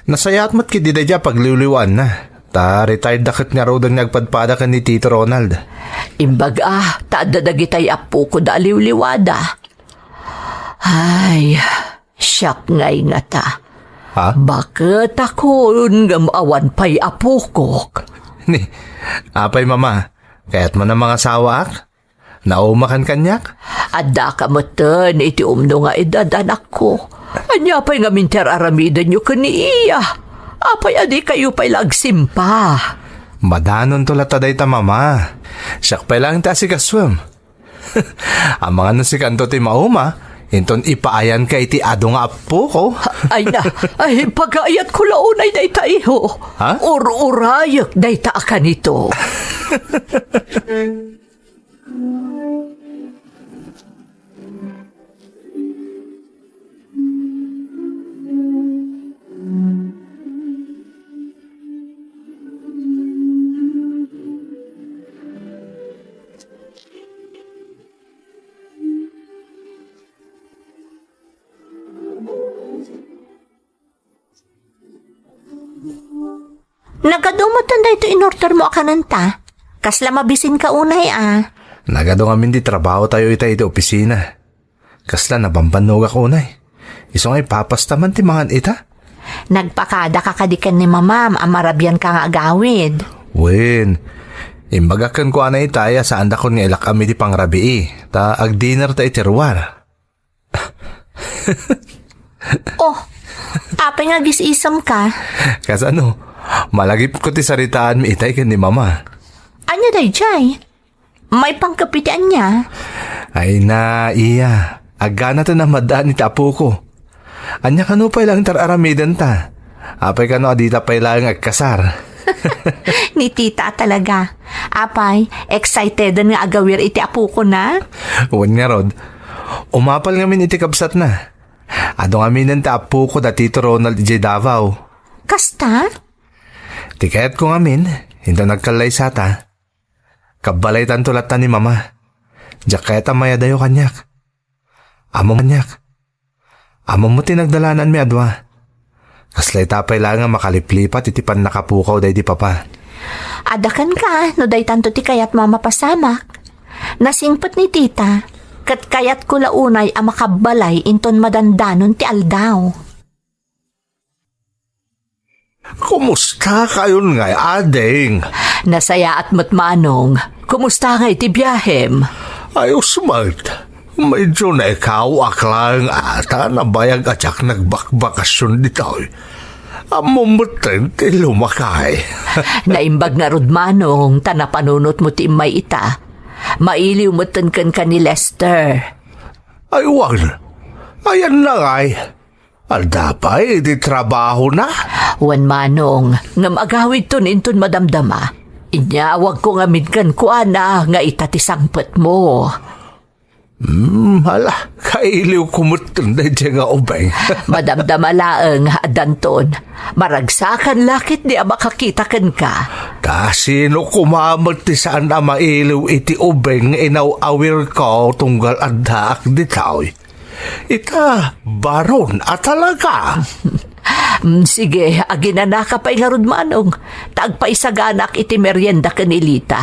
nasayaat met ketdi daydiay a pagliwliwaanna, ta retired da ket ngaruden nga agpadpada ken ni Tito Ronald. Imbag a, ta adda dagitay appokoda a liwliwada. Ay, siak ngay ngata. Ha? Baket akon ngem awan pay apokok. Ni, apay, Mama, kayatmo a mangasawaak? Naumakan kaniak? Addaka metten iti umno nga edad, anakko. Ania pay ngamin ti ar-aramidenyo ken ni iya? Apay a dikayo pay la agsimpa? Madanonto latta dayta, Mama. Siak pay laeng ti asikasuem. Amangan no sikanto ti mauma, inton ipaayanka iti adu nga appoko. Ay na, ay, pagayatko la unay dayta, iho. Ha? Ur-urayek dayta a kanito. Nagadu metten daytoy inordermo a kanenta. Kasla mabisinka unay a. Nagadu ngamin ti trabahotayo ita iti opisina. Kasla nabambannogak unay. Isu nga ipapasta man ti mangan ita. Nagpakadaka kadi ken ni Mamam a marabianka nga agawid? Wen, imbagak kenkuana itay a saandakon nga ilak-am iti pangrabii, ta agdinerta iti ruar. Oh, apay nga agis-isemka? Kasano? Malagipko ti saritaanmi itay ken ni Mama. Ania daydiay? Maipanka iti ania? Ay na, iya. Agganaten a maddaan iti apoko. Ania kano pay laeng ti ar-aramidenta? Apay kano a dita pay laeng agkasar? Ni tita talaga. Apay, exciteden nga agawir iti apokona? Wen ngarud, umapal ngamin iti kabsatna. Adu ngaminen ti apoko da Tito Ronald idiay Davao. Kasta? Ti kayatko ngamin, inton agkallaysata, kabbalaytanto latta ni Mama. Diak kayat a mayadayo kaniak. Ammom kaniak. Ammom met ti nagdalananmi a dua. Kasla ita pay laeng a makaliplipat iti pannakapukaw daydi Papa. Adda kenka no daytanto ti kayatmo a mapasamak. Nasingpet ni tita, ket kayatko la unay a makabbalay inton madandanon ti aldaw. Kumusta kayon ngay, ading? Nasayaat met, Manong. Kumusta ngay ti biahem? Ayos met. Medyo naikaw-ak laeng ata nabayag a diak nagbakbakasyon ditoy. Ammom metten ti lumakay. Naimbag ngarud, Manong, ta napanunotmo ti immay ita. Mailiw metten kenka ni Lester. Ay, wen. Ayanna ngay. Adda pay iti trabahona? Wen, Manong, ngem agawidton inton madamdama. Inyawagko ngamin kenkuana nga ita ti sangpetmo. Hmm, hala, kailiwko metten daydiay nga ubing. Madamdama laeng, addanton. Maragsakan la ketdi a makakita kenka. Ta sino koma met ti saan a mailiw iti ubing nga inaw-awirko tunggal addaak ditoy? Ita, baron a talaga. Mm, sige, aginanaka pay ngarud, Manong, ta agpaisaganak iti merienda ken ni Lita.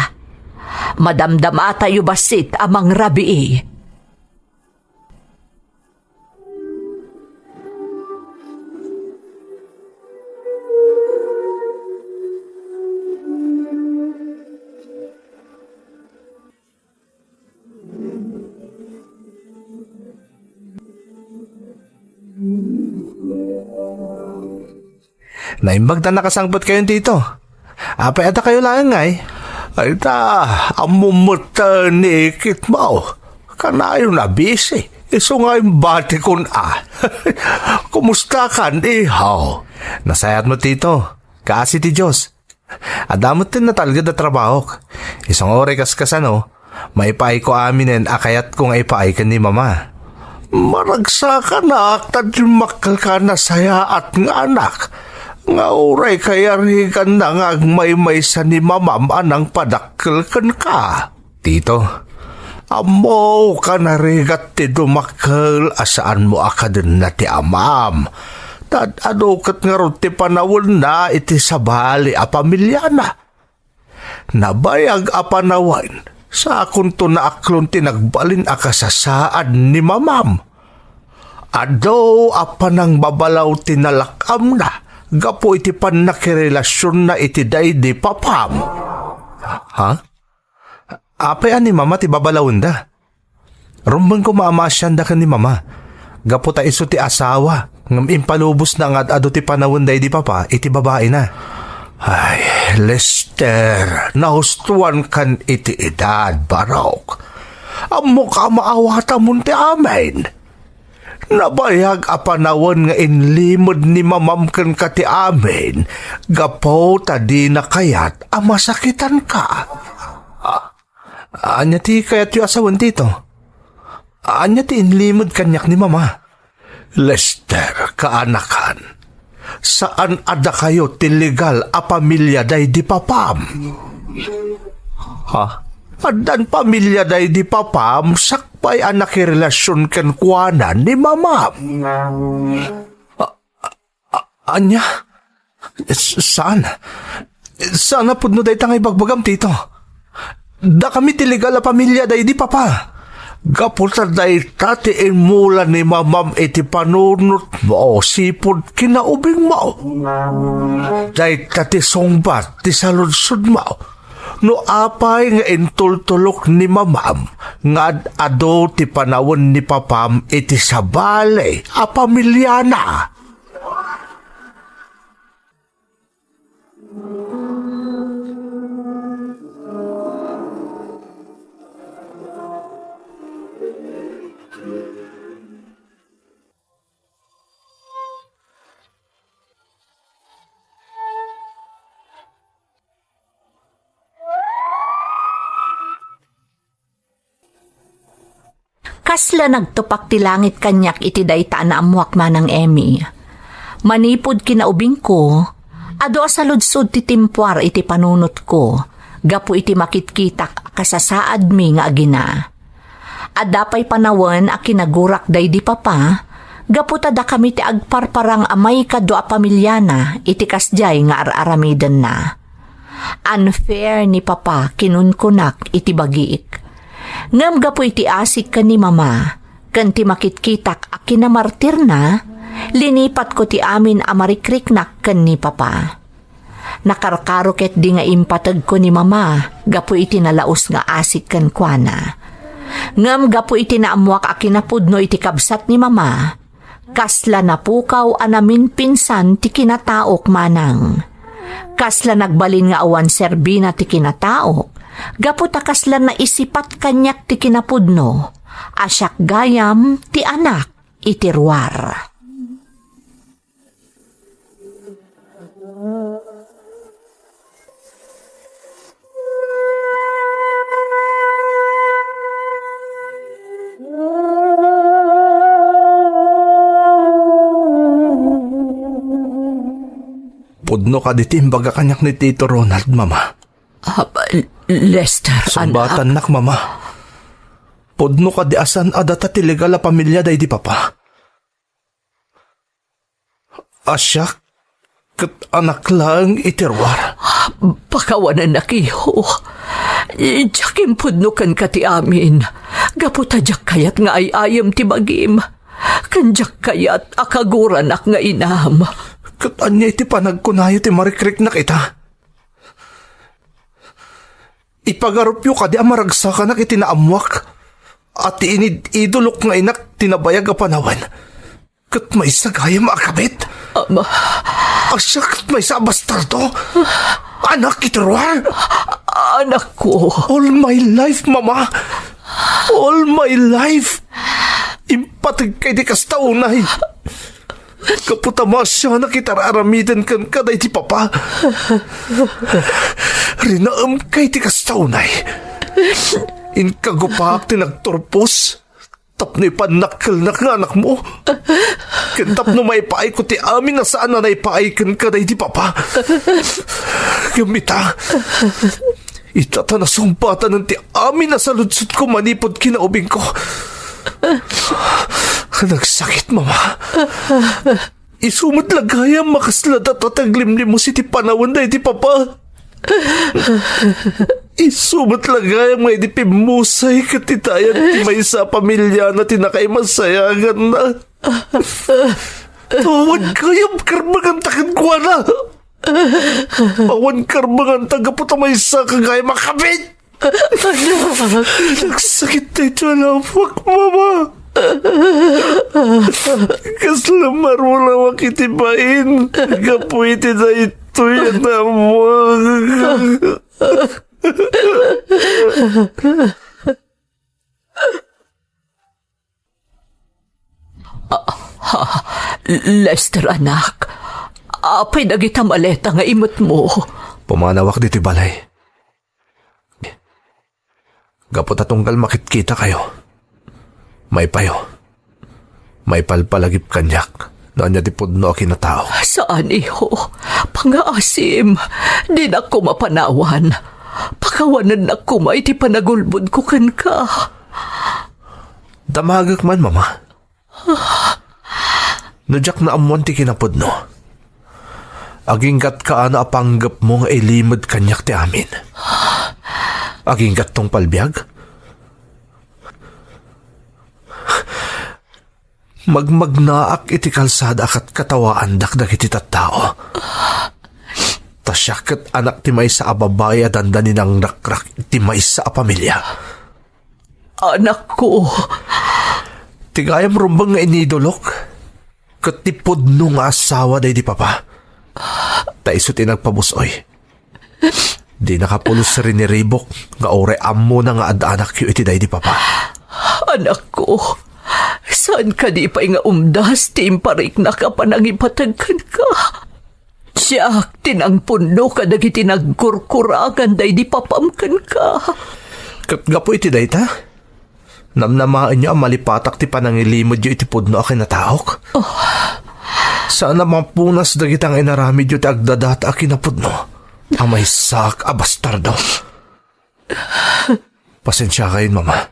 Madamdamatayo bassit a mangrabii. Naimbag ta nakasangpetkayon, Tito. Apay, adda kayo laeng ngay? Ay ta, ammom met ni ikitmo. Kanayon a busy. Isu nga imbatikon a. Kumustakan, iho? Nasayaat met, Tito. Kaasi ti Dios. Adda met ti natalged a trabahok. Isu nga uray kaskasano, maipaayko aminen a kayatko nga ipaay ken ni Mama. Maragsakanak ta dimmakkelka a nasayaat nga anak. nga uray kayariganna nga agmaymaysa ni mamam a nangpadakkel kenka. Tito, ammok a narigat ti dumakkel a saanmo a kadenna ti amam. Tad-adu ket ngarud ti panawenna iti sabali a pamiliana. Nabayag a panawen, sakonto naaklon ti nagbalin a kasasaad ni mamam. Adu a panangbabalaw ti nalak-amna gapu iti pannakirelasionna iti daydi papam. Ha? Apay a ni mama ti babalawenda? Rumbeng koma a maasianda ken ni mama. Gapu ta isu ti asawa, ngem impalubosna nga ad-adu ti panawen daydi papa iti babaina. Ay, Lester, nahustoankan iti edad, barok. Ammok a maawatamon ti amin. Nabayag a panawen nga inlimed ni mamam kenka ti amin, gapu ta dina kayat a masakitanka. Ah, Ania ti kayatyo a sawen, Tito? Ania ti inlimed kaniak ni Mama? Lester, kaanakan, saan a dakayo ti legal a pamilia daydi papam. Ha? Addan pamilia daydi papam sakbay a nakirelasion kenkuana ni Mamam. A-, ania? S-, saan? Saan a pudno dayta nga ibagbagam, Tito? Dakami ti legal a pamilia daydi papa. Gapu ta dayta ti immula ni mamam iti panunotmo, sipud kinaubingmo. Dayta ti sungbat ti saludsodmo. No apay nga intultulok ni mamam nga ad-adu ti panawen ni papam iti sabali a pamiliana? Kasla nagtupak ti langit kaniak iti dayta a naammoak, Manang Emmy. Manipud kinaubingko, adu a saludsod ti timpuar iti panunotko gapu iti makitkitak a kasasaadmi nga agina. Adda pay panawen a kinagurak daydi papa gapu ta dakami ti agparparang a maikadua a pamiliana iti kasdiay nga ar-aramidenna. Unfair ni Papa, kinunkunak iti bagiik. Ngem gapu iti asik ken ni Mama, ken ti makitkitak a kinamartirna, linipatko ti amin a marikriknak ken ni Papa. Nakarkaro ketdi nga impategko ni Mama gapu iti nalaus nga asik kenkuana. Ngem gapu iti naammoak a kinapudno iti kabsat ni Mama, kasla napukaw a naminpinsan ti kinataok, Manang. Kasla nagbalin nga awan serbina ti kinataok, gapu ta kasla naisipat kaniak ti kinapudno, a siak gayam ti anak iti ruar. Pudno kadi ti imbaga kaniak ni Tito Ronald, Mama? Ah, Lester, anak. Sungbatannak, Mama. Pudno kadi a saan a data ti legal a pamilia daydi Papa? A siak ket anak laeng iti ruar. Pakawanennakyo. Diak impudno kenka ti amin, gapu ta diak kayat nga ay-ayem ti bagim, ken diak kayat a kaguranak nga inam. Ket ania iti panagkunayo ti marikriknak ita? Ipagarupyo kadi a maragsakanak iti naammoak a ti inid-idolok nga inak ti nabayag a panawen ket maysa gayam a kabit? Ama. A siak ket maysa a bastardo? Anak iti ruar? Anakko. All my life, Mama. All my life. Impategka iti kasta unay. Gapu ta maasianak iti ar-aramiden kenka daydi Papa. Rinaemka iti kasta unay. Inka gupaak ti nagturpos. tapno ipannakkelnak nga anakmo, ken tapno maipaayko ti amin a saan a naipaay kenka daydi papa. Ngem ita, ita ta nasumpatanen ti amin a saludsodko manipud kinaubingko. Nagsakit, Mama. Isu met la gayam a kasla data ti aglimlimos iti panawen daydi papa. Isu met la gayam nga idi pimmusay ket itayan ti maysa a pamiliana ti nakaimasayaganna. Awan gayam karbenganta kenkuana. Awan karbenganta gapu ta maysa ka gayam a kabit. Anak. Nagsakit daytoy a lawak, Mama. Kasla marulawak iti bain gapu iti daytoy a naammoak. Ah, ah, Lester, anak, apay dagita maleta nga imetmo? Pumanawak ditoy balay. Gapu ta tunggal makitkitakayo, maipayo, maipalpalagip kaniak no ania ti pudno a kinatao. Saan, iho. Pangaasim. Dinak koma panawan. Pakawanennak koma iti panagulbodko kenka. Damagek man, Mama. No diak naammoan ti kinapudno, aginggatka a no a panggepmo nga ilimed kaniak ti amin. Aginggattong palbiag? Magmagnaak iti kalsada a katkatawaandak dagiti tattao. Ta siak ket anak ti maysa a babai a dandani nangrakrak iti maysa a pamilia. Anakko. Ti gayam rumbeng nga inidolok ket ti pudno nga asawa daydi papa. Ta isu ti nagpabus-oy. Di nakapulos riniribok nga uray ammona nga ad-anakyo iti daydi papa. Anakko, saan kadi pay nga umdas ti impariknak a panangipateg kenka? Siak ti nangpunno kadagiti nagkurkurangan daydi papam kenka. Ket gapu iti dayta, namnamaenyo a malipatak ti panangilimedyo iti pudno a kinataok. Oh. Saan a mapunas dagita nga inaramidyo ti agdadata a kinapudno a maysaak a bastardo. Pasensiakayon, Mama.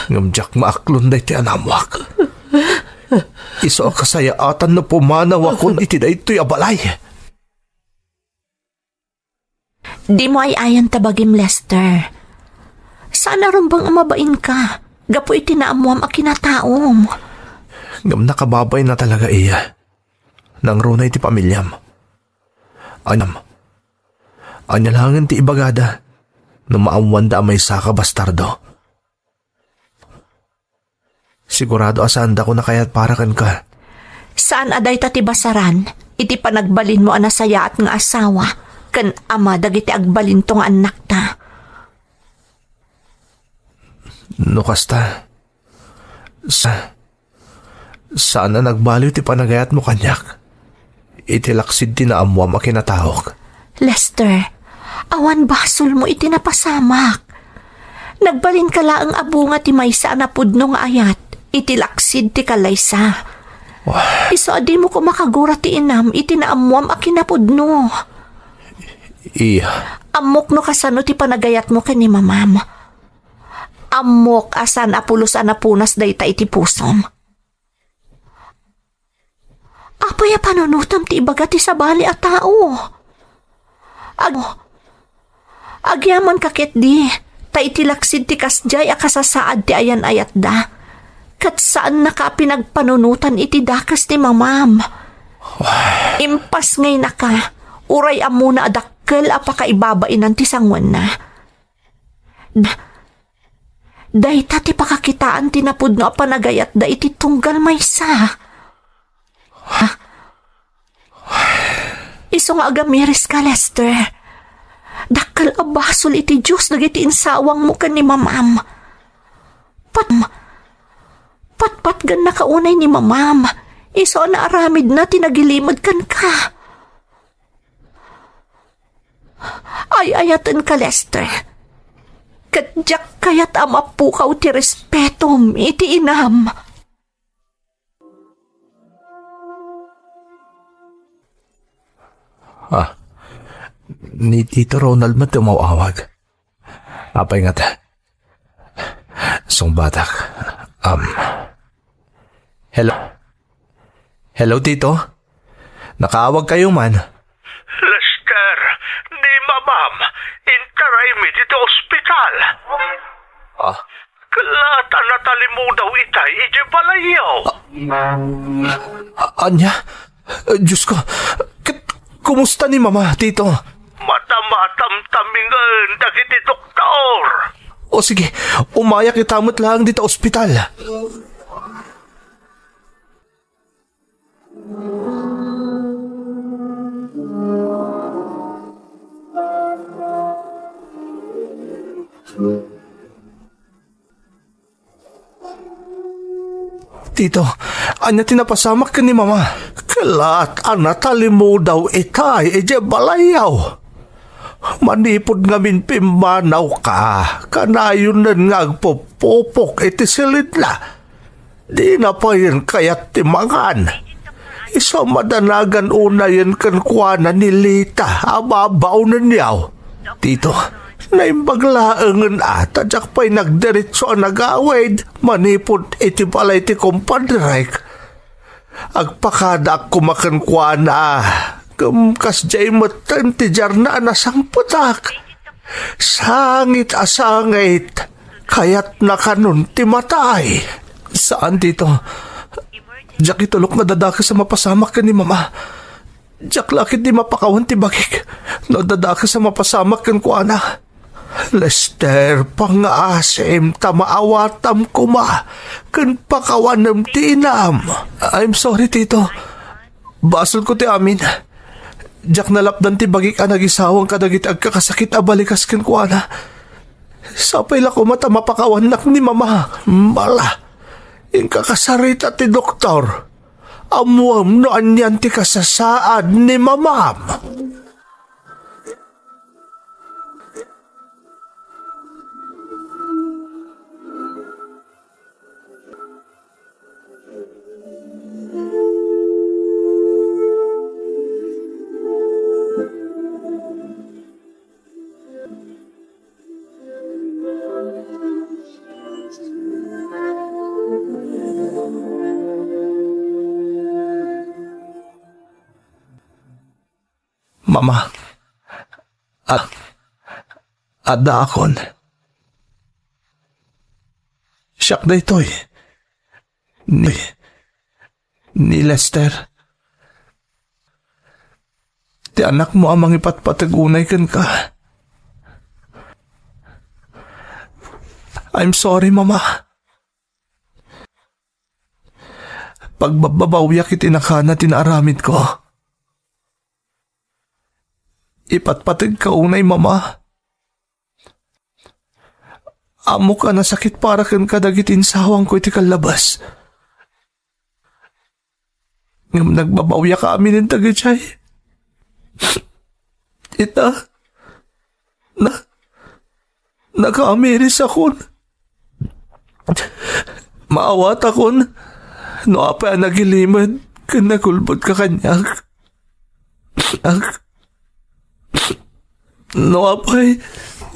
Ngem diak maaklon daytoy a naammoak. Isu a kasayaatan no pumanawakon iti daytoy a balay. Dimo ay-ayan ta bagim, Lester. Saan a rumbeng a mabainka gapu iti naammoam a kinataom. Ngem nakababain a talaga iya. Nangruna iti pamiliam. Anam. Ania laengen ti ibagada no maammoanda a maysaak a bastardo? Sigurado a saandako nakayat para kenka. Saan a dayta ti basaran iti panagbalinmo a nasayaat nga asawa ken ama dagiti agbalinto nga annakta. No kasta, sa-, saan a nagbaliw ti panagayatmo kaniak iti laksid ti naammoam a kinataok. Lester, awan basolmo iti napasamak. Nagbalinka laeng a bunga ti maysa a napudno nga ayat iti laksid ti kallaysa. Wah. Isu a dimo koma kagura ti inam iti naammoam a kinapudno. Iya. Ammok no kasano ti panagayatmo ken ni mamam. Ammok a saan a pulos a napunas dayta iti pusom. Apay a panunotam ti ibaga ti sabali a tao? Ag-, agyamankak ketdi, ta iti laksid ti kasdiay a kasasaad ti ayan-ayatda, ket saannaka a pinagpanunotan iti dakes ni mamam. Impasngaynaka, uray ammona a dakkel a pakaibabainan ti sangoenna. Da-, dayta ti pakakitaan ti napudno a panagayatda iti tunggal maysa. Ha? Isu nga agamiriska, Lester. Dakkel a basol iti Dios dagiti insawangmo ken ni mamam. Pat-, patpatgennaka unay ni mamam. Isu a naaramidna ti nagilimed kenka. Ay-ayatenka, Lester. ket diak kayat a mapukaw ti respetom iti inam. Ah, ni Tito Ronald met ti umaw-awag. Apay ngata? Sungbatak. Um, hello? Hello, Tito? Nakaawag kayo man? Lester, ni Mamam, intaraymi ditoy ospital. Ah? Kalaat a natalimudaw itay idiay balayyo. Ah, ania? Diyos ko, ket kumusta ni Mama, Tito? Matamatamtamingen dagiti doktor. O sige, umayak ita met laeng dita ospital. Tito, ania ti napasamak ken ni Mama? Kalaat a natalimudaw itay idiay balayyo. Manipud ngamin pimmanawka, kanayonen nga agpupupok iti silidna. Dina payen kayat ti mangan. Isu a madanagan unayen kenkuana ni Lita a babaonenyo. Tito, naimbag laengen a ta diak pay nagdiretso a nagawid manipud iti balay ti kumpadrek. Agpakadaak koma kenkuana, ngem kasdiay metten ti diarna a nasangpetak. Sangit a sangit, kayatna kanon ti matay. Saan, Tito. Diak itulok nga dadakes a mapasamak ken ni Mama. Diak la ketdi mapakawan ti bagik no dadakes a mapasamak kenkuana. Lester, pangngaasim ta maawatam koma ken pakawanem ti inam. I'm sorry, Tito. Basolko ti amin. Diak nalapdan ti bagik a nagisawang kadagiti agkakasakit a balikas kenkuana. Sapay la koma ta mapakawannak ni Mama. Mala, inka kasarita ti doktor. Ammoem no anian ti kasasaad ni Mamam. Mama, a-, addaakon. Siak daytoy. Ni, ni Lester. Ti anakmo a mangipatpateg unay kenka. I'm sorry, Mama. Pagbabbabawiak iti nakana ti naaramidko. Ipatpategka unay, Mama. Ammok a nasakit para kenka dagiti insawangko iti kallabas. Ngem nagbabawiak amin dagiti ay. Ita, na, nakaamirisakon. Maawatakon no apay a nagilimed ken nagulbodka kaniak. Ak-, no apay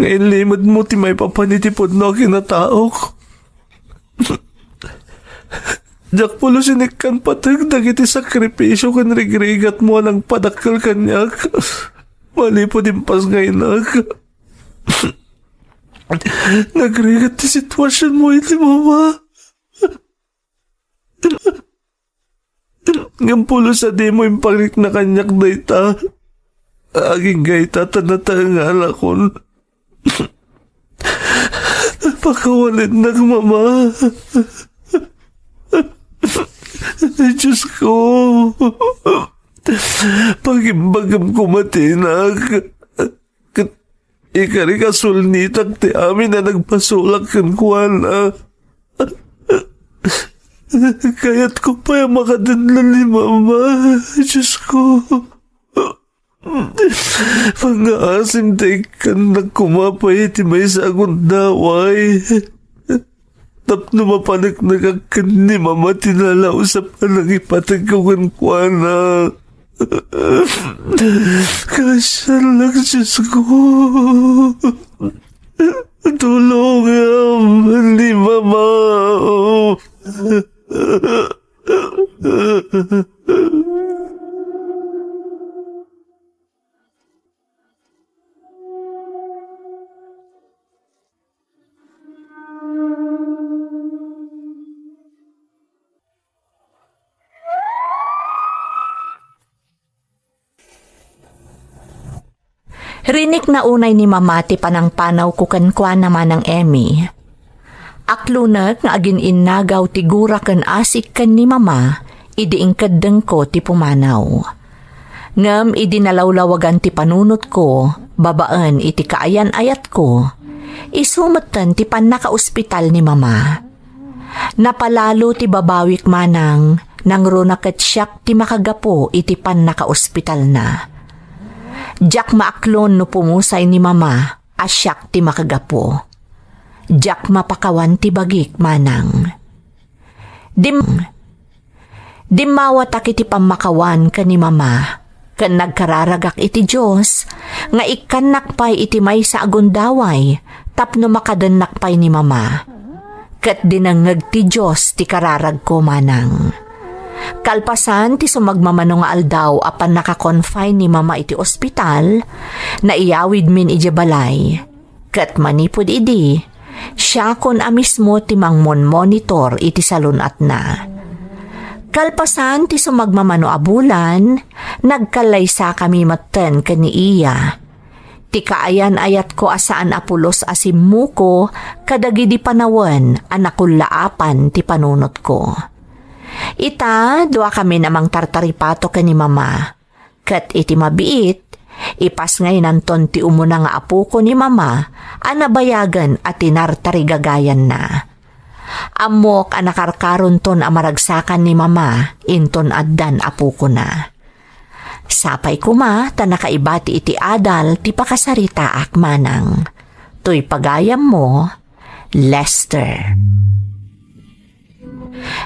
nga inlimedmo ti maipapan iti pudno a kinataok. Diak pulos inikkan pateg dagiti sakripisio ken rigrigatmo a nangpadakkel kaniak. Manipud impasngaynak. Nagrigat ti situasionmo iti Mama. Ngem pulos a dimo imparikna kaniak dayta. Agingga ita ta nataengalakon. Pakawanennak, Mama. Diyos ko. Pagimbagem koma ti inak. Ket ikarik a sulnitak ti amin a nagpasulak kenkuana. Kayatko pay a makadengngeg ni Mama, Diyos ko. Pangngaasim ta ikkannak koma pay iti maysa a gundaway tapno mapaneknekak ken ni Mama ti nalaus a panangipategko kenkuana. Kaasiannak, Diosko. Tulongam ni Mama. Rinikna unay ni Mama ti panangpanawko kenkuana, Manang Emmy. Aklonek nga agin-innagaw ti gura ken asik ken ni Mama idi inkeddengko ti pumanaw. Ngem idi nalawlawagan ti panunotko babaen iti kaayan-ayatko, isu metten ti pannakaospital ni Mama. Napalalo ti babawik, Manang, nangruna ket siak ti makagapu iti pannakaospitalna. Diak maaklon no pumusay ni Mama a siak ti makagapu. Diak mapakawan ti bagik, Manang. Dim-, dimmawatak iti pammakawan ken ni Mama, ken nagkararagak iti Dios nga ikkannak pay iti maysa a gundaway tapno makadennak pay ni Mama. Ket dinengngeg ti Dios ti kararagko, Manang. Kalpasan ti sumagmamano nga aldaw a pannaka-confine ni Mama iti ospital, naiyawidmin idiay balay. Ket manipud idi, siakon a mismo ti mangmonmonitor iti salun-atna. Kalpasan ti sumagmamano a bulan, nagkallaysakami metten ken ni iya. Ti kaayan-ayatko a saan a pulos a simmuko kadagidi panawen a nakullaapan ti panunotko. Ita, duakamin a mangtartaripato ken ni Mama. Ket iti mabiit, ipasngaynanton ti umuna nga apoko ni Mama a nabayagen a tinartarigagayanna. Ammok a nakarkaronton a maragsakan ni Mama inton addan apokona. Sapay koma ta nakaibati iti adal ti pakasaritaak, Manang. Toy pagayammo, Lester.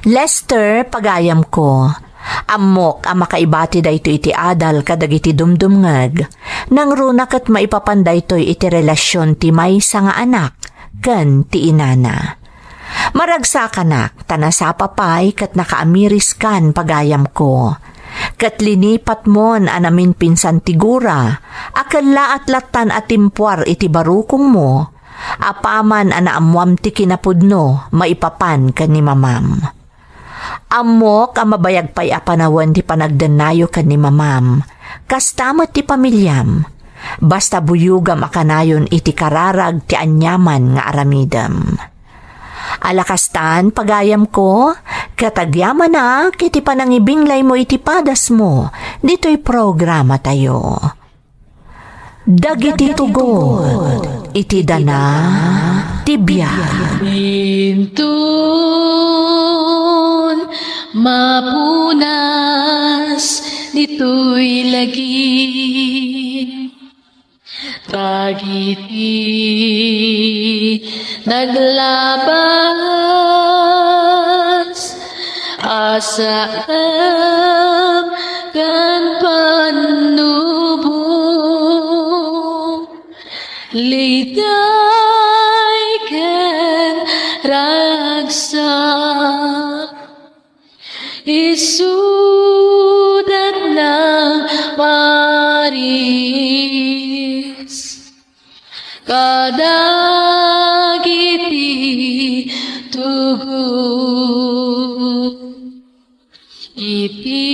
Lester, pagayamko, ammok a makaibati daytoy iti adal kadagiti dumdumngeg, nangruna ket maipapan daytoy iti relasion ti maysa nga anak ken ti inana. Maragsakanak ta nasapa pay ket nakaamiriskan, pagayamko. Ket linipatmon a naminpinsan ti gura a kellaat lattan a timpuar iti barukongmo, apaman a naammoam ti kinapudno maipapan ken ni Mamam. Ammok a mabayag pay a panawen ti panagdennayo ken ni Mamam, kasta met ti pamiliam. Basta buyogam a kanayon iti kararag ti aniaman nga aramidem. Ala kastan, pagayamko, ket agyamanak iti panangibinglaymo iti padasmo ditoy programatayo. Dagiti tugot iti dana ti biag. Inton mapunas ditoy lagi, dagiti naglabas, asam ken pannubo, liday ken ragsak. Isudat na Maris kadagiti tugot iti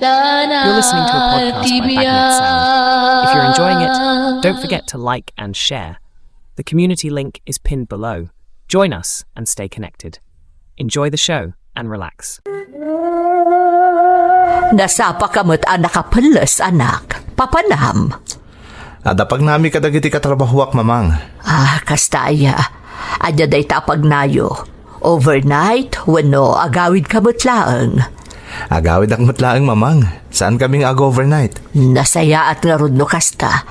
dana. You're listening to a podcast by Bagnet Sound. If you're enjoying it, don't forget to like and share. The community link is pinned below. Join us and stay connected. Enjoy the show and relax. Nasapa ka met a nakapelles, anak. Papanam. Adda pagnami kadagiti katrabahoak, Mamang. Ah, kasta aya. Ania dayta a pagnayo? Overnight wenno agawid ka met laeng? Agawidak met laeng, Mamang. Saankami nga ag-overnight. Nasayaat ngarud no kasta.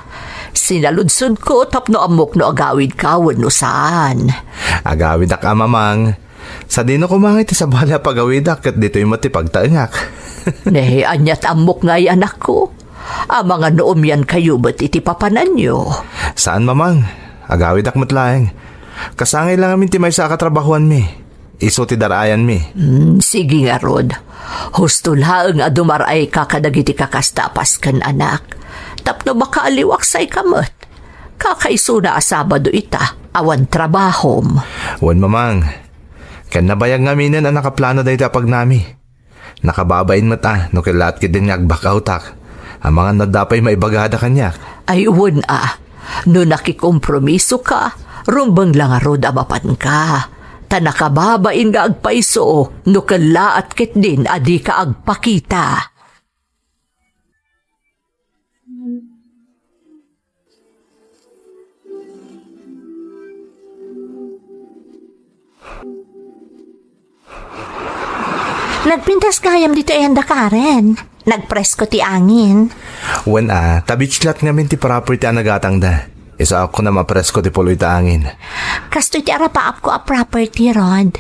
Sinaludsodko tapno ammok no agawidka wenno saan. Agawidak a, Mamang. Sadino koma nga iti sabali a pagawidak ket ditoy met ti pagtaengak. Ne, aniat ammok ngay, anakko? Amangan no umiankayo met iti papananyo. Saan, Mamang. Agawidak met laeng. Kasangay lang amin ti maysa a katrabahuanmi. Isu ti dar-ayanmi. Hmm, sige ngarud. Husto laeng a dumar-ayka kadagiti kakasta a pasken, anak. Tapno makaaliwaksayka met. Kakaisuna a Sabado ita, awan trabahom. Wen, Mamang. Ken nabayag ngaminen a nakaplano dayta a pagnami. Nakababain met a no kellaat ketdin nga agbakawtak. Amangan no adda pay maibagada kaniak. Ay, wen a. No nakikompromisoka, rumbeng la ngarud a mapanka. Ta nakababain nga agpayso no kellaat ketdin a dika agpakita. Nagpintas gayam ditoy anda Karen. Nagpresko ti angin. Wen a, ta beach lot ngamin ti property a nagatangda. Isu a kunam a presko ti puloy ta angin. Kastoy ti arapaapko a property, Rod.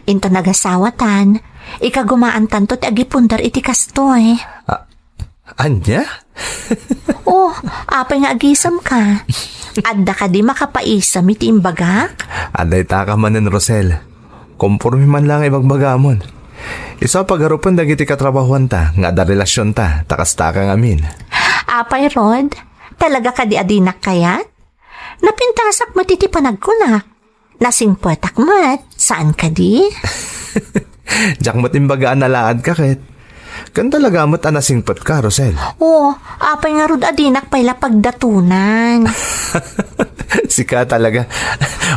Into nagasawatan, ikagumaantanto ti agipundar iti kastoy. Ah, Ania? Oh, apay nga agisemka? Adda kadi makapaisem iti imbagak? Adda itaka manen, Rosel. Komporme man lang ibagbagamon. Isu a pagarupen dagiti katrabahuanta nga adda relasionta, ta kastaka ngamin. Apay, Rod? Talaga kadi a dinak kayat? Napintasak met iti panagkunak. Nasingpetak met, saan kadi? Diak met imbaga a nalaadka ket. Ken talaga met a nasingpetka, Rosel. Oo, apay ngarud a dinak pay la pagdatunan. Sika talaga.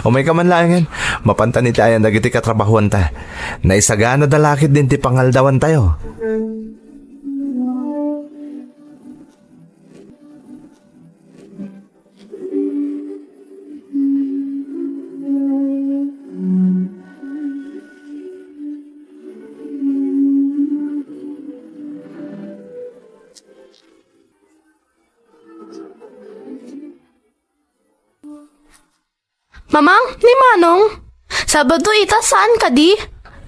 Umayka man laengen. Mapantan iti ayan dagiti katrabahuanta. Naisaganada la ketdin ti pangaldawantayo. Mamang, ni Manong, Sabado ita saan kadi?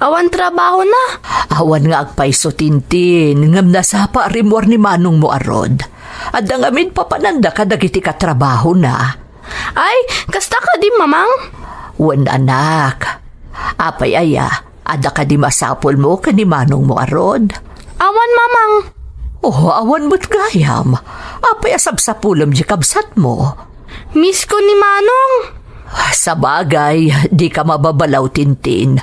Awan trabahona. Awan nga agpayso, Tintin, ngem nasapa a rimmuar ni manongmo a Rod. Adda ngamin papananda kadagiti katrabahona. Ay, kasta kadi, Mamang? Wen, anak. Apay aya, adda kadi masapulmo ken ni manongmo a Rod? Awan, Mamang. Oh, awan met gayam. Apay a sapsapulem diay kabsatmo? Miss ko ni Manong. Sabagay, dika mababalaw, Tintin.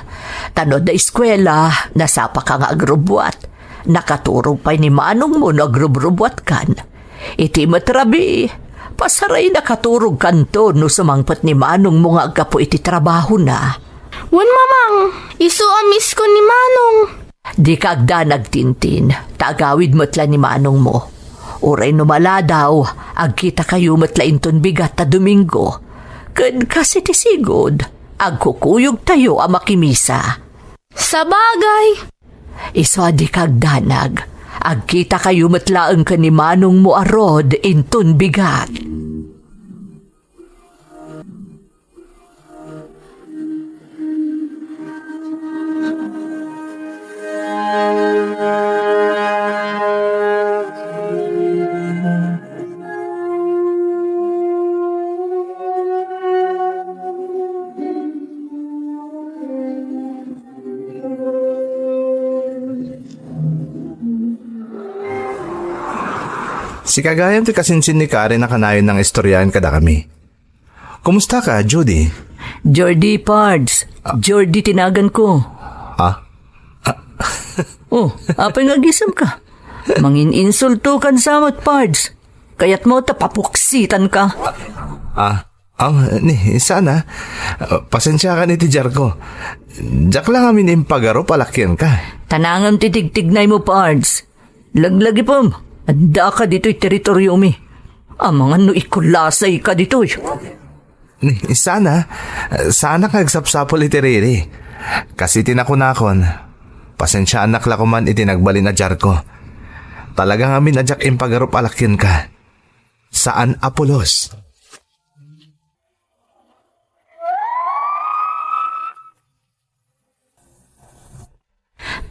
Ta no adda eskuela, nasapaka nga agrubbuat. Nakaturog pay ni manongmo no agrubrubuatkan. Iti met rabii, pasaray nakaturogkanto no sumangpet ni manongmo nga aggapu iti trabahona. Wen, Mamang, isu a miss ko ni Manong. Dika agdanag, Tintin, ta agawid met la ni manongmo. Uray no maladaw, agkitakayo met la inton bigat ta Domingo. Ken kas iti sigud, agkukuyogtayo a makimisa. Sabagay. Isu a dika agdanag, agkitakayo met laeng ken ni manongmo a Rod inton bigat. Sika gayam ti kasinsin ni Karen a kanayon nga istoryaen kadakami. Kumusta ka, Judy? Jordy, Pards. Ah. Jordy ti naganko. Ah? Ah. Oh, apay nga agisemka? Mangin-insultokan sa met, Pards. Kayatmo ta papuksitanka. Ah, ah, ni, sana. Ah, pasensiakan iti diarko. Diak la ngamin impagarup a lakianka. Tanangem ti tigtignaymo, Pards. Laglagipem, addaka ditoy teritoriomi. Amangan no ikulasayka ditoy. Ni, sana, sana nga agsapsapul iti riri. Kas iti nakunakon, Pasensiaanak la koman iti nagbalin a diarko. Talaga ngamin a diak impagarup a lakienka. Saan a pulos.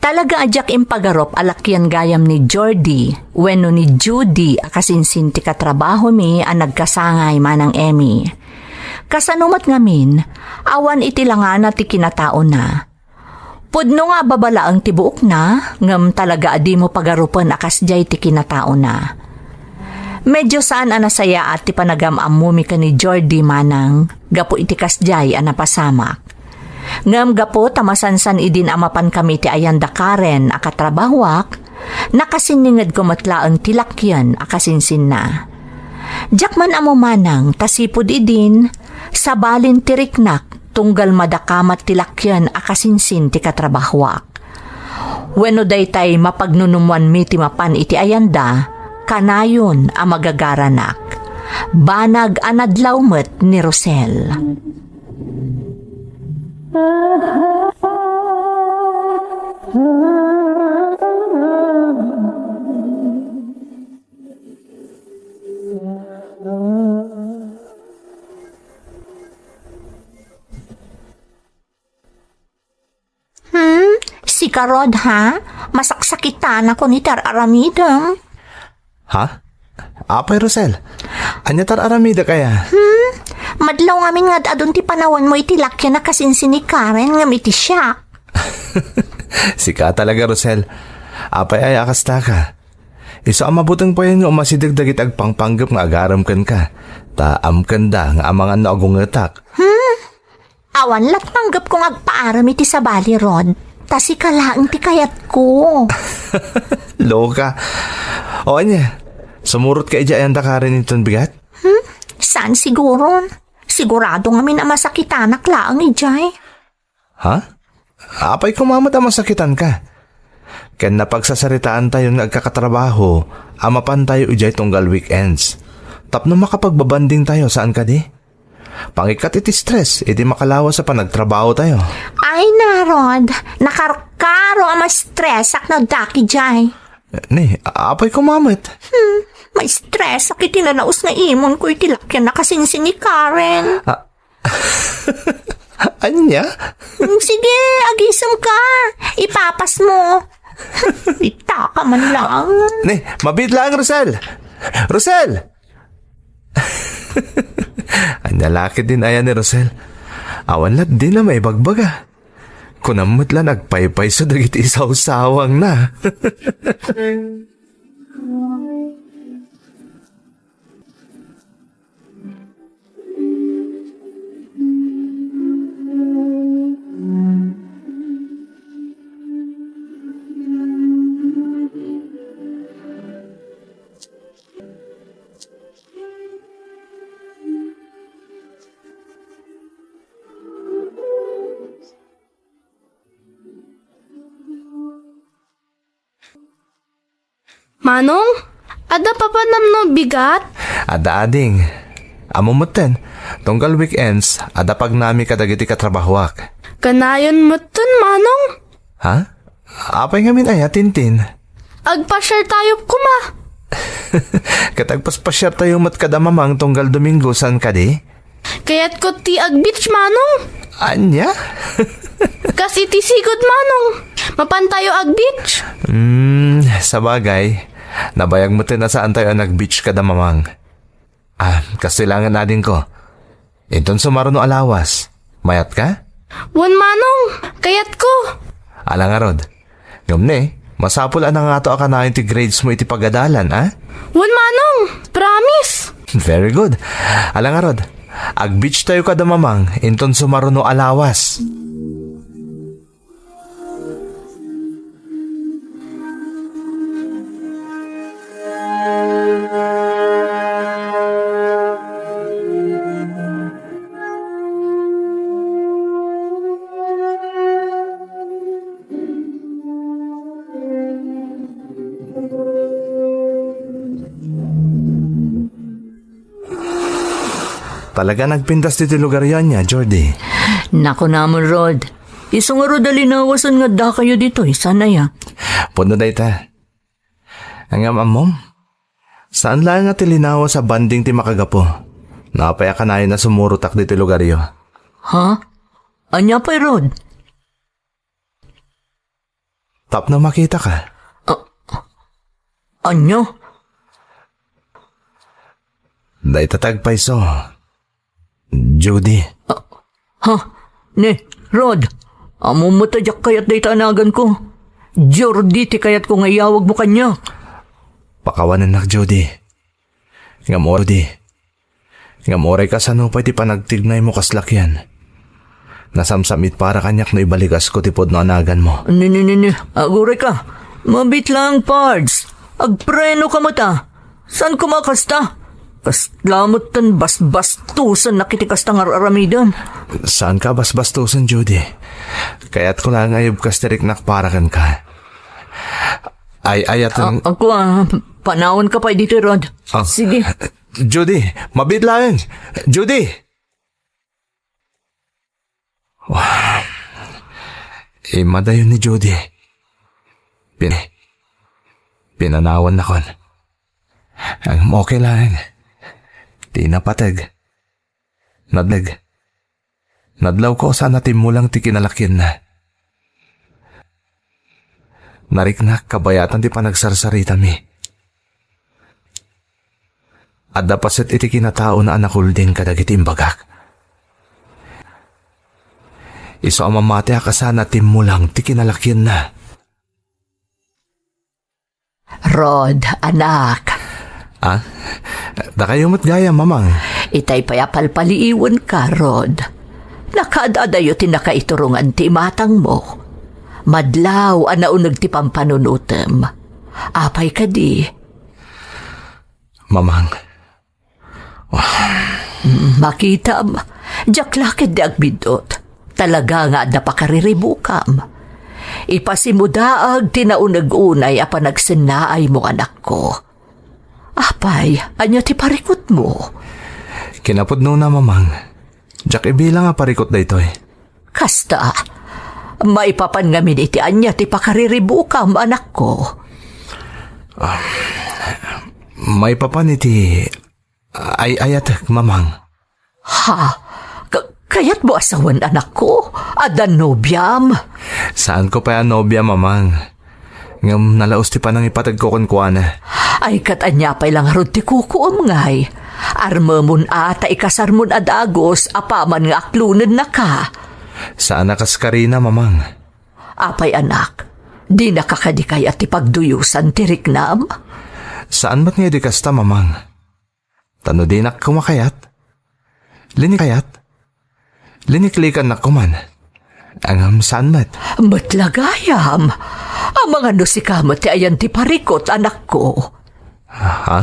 Talaga a diak impagarup a lakien gayam ni Jordy wenno ni Judy a kasinsin ti katrabahomi a nagkasangay, Manang Emmy. Kasano met ngamin, awan iti langana ti kinataona. Pudno nga ababa laeng ti buokna, ngem talaga a dimo pagarupen a kasdiay ti kinataona. Medyo saan a nasayaat ti panagam-ammomi ken ni Jordy, Manang, gapu iti kasdiay a napasamak. Ngem gapu ta masansan idin a mapankami ti ayan da Karen a katrabahoak, nakasinningedko met laeng ti lakien a kasinsinna. Diak man ammo, Manang, ta sipud idin, sabalin ti riknak tunggal madakamat ti lakien a kasinsin ti katrabahoak. Wenno daytay mapagnunummoanmi ti mapan iti ayanda, kanayon a magagaranak. Banag a nadlaw met ni Rosel. Hmm? Sika, Rod, ha? Masaksakitanakon iti ar-aramidem. Ha? Apay, Rosel? Ania ti ar-aramidek aya? Hmm? Madlaw ngamin nga ad-adun ti panawanmo iti lakien a kasinsin ni Karen ngem iti siak. Sika talaga, Rosel. Apay aya a kastaka? Isu a mabuteng payen nga umasideg dagiti agpangpanggep nga agarem kenka. Ta amkenda nga amangan no agungetak. Hmm? Awan lat' panggepko nga agpaarem iti sabali, Rod, ta sika laeng ti kayatko. Loka. O ania, sumurotka idiay ayanda Karen inton bigat? Hmm? Saan siguron? Sigurado ngamin a masakitanak laeng idiay. Ha? Apay koma met a masakitanka? Ken napagsasaritaantayon nga agkakatrabaho a mapantayo idiay tunggal weekends. Tapno makapagbabandingtayo, saan kadi? Pangikkat iti stress iti makalawas a panagtrabahotayo. Ay, narod, nakarkaro a ma-stressak no addak idiay. Ni, apay koma met? Hmm, ma-stressak iti nanaus nga imonko iti lakien a kasinsin ni Karen. Ah, ania? Hmm, sige, agisemka. Ipapasmo. Itaka man lang. Ni, mabiit lang, Rosel. Rosel! Ania la ketdin aya ni Rosel? Awan lat' dina maibagbaga. Kunam met la nga agpaypayso dagiti isawsawangna. Manong, adda papanamno bigat? Adda, ading. Ammom metten, tunggal weekends, adda pagnami kadagiti katrabahoak. Kanayon metten, Manong. Ha? Apay ngamin aya, Tintin? Agpasiartayo koma. Ket agpaspasiartayo met kada Mamang tunggal Domingo, saan kadi? Kayatko ti ag-beach, Manong. Ania? Kas iti sigud, Manong. Mapantayo ag-beach. Hmm, sabagay. Nabayag metten a saantayo a nag-beach kada Mamang. Ah, kastoy laengen, adingko. Inton sumaruno a lawas, mayatka? Wen, Manong, kayatko. Ala ngarud. Ngem ne, masapul a nangato a kanayon ti grades mo iti pagadalan, a? Wen, Manong, promise. Very good. Ala ngarud, ag-beach tayo kada Mamang inton sumaruno a lawas. Talaga nagpintas ditoy lugaryo ania, Jordy? Nakunamon, Rod. Isu ngarud a linawasen nga addakayo ditoy, saan aya? Pudno dayta. Ngem ammom, saan laeng a ti linawas a banding ti makagapu. Apay a kanayon a sumurotak ditoy lugaryo? Ha? Ania pay, Rod? Tapno makitaka. A-, ania? Dayta ti agpayso, Judy. A-, ha? Ni, Rod, ammom met a diak kayat dayta a naganko. Jordi ti kayatko nga iyawagmo kaniak. Pakawanennak, Judy. Ngem uray, ngem uray kasano pay ti panagtignaymo kas lakian, nasamsamit para kaniak no ibaligasko ti pudno a naganmo. Ni, ni, ni, ni. Aguray ka. Mabiit laeng, Pards. Agpreno ka met a. Saan koma kasta? Kasla met ten basbastosennak iti kasta nga ar-aramidem. Saanka a basbastosen, Judy. Kayatko laeng a ibkas ti riknak para kenka. Ay, ay, aten- A-, ako, a, panawanka pay ditoy, Rod. A, sige. Judy, mabiit laeng. Judy! Wah. Immadayo ni Judy. Pin-, pinanawannakon. Ngem okay laeng. Ti napateg. Nadleg. Nadlawko saan a timmulang ti kinalakianna. Nariknak kabayatan ti panagsarsaritami. Adda paset iti kinataona a nakulding kadagiti imbagak. Isu a mamatiak a saan a timmulang ti kinalakianna. Rod, anak. A? Dakayo met gayam, Mamang. Itay pay a palpaliiwenka, Rod. Nakaad-adayo ti nakaiturongan ti imatangmo. Madlaw a nauneg ti pampanunotem. Apay kadi? Mamang, Makitam, diak la ketdi agbid-ot. Talaga nga adda pakariribukam. Ipasimudaag ti nauneg unay a panagsennaaymo, anakko. Apay, ania ti parikutmo? Kinapudnona, Mamang. Diak ibilang a parikut daytoy. Kasta, maipapan ngamin iti ania ti pakariribukam, anakko? A, maipapan iti ay-ayatek, Mamang. Ha? Ka-, kayatmo a sawen, anakko? Adda nobiam? Saanko pay a nobia, Mamang. Ngem nalaus ti panangipategko kenkuana. Ay, ket ania pay la ngarud ti kukuem ngay? Armemon a ta ikasarmon a dagus apaman nga aklonennaka. Saan a kas karina, Mamang. Apay, anak, dinaka kadi kayat ti pagduyosan ti riknam? Saan met nga idi kasta, Mamang. Ta no dinak koma kayat, linik-, kayat, liniklikannak koman. Ngem saan met. Met la gayam. Amangan no sika met ti ayan ti parikut, anakko. Ha?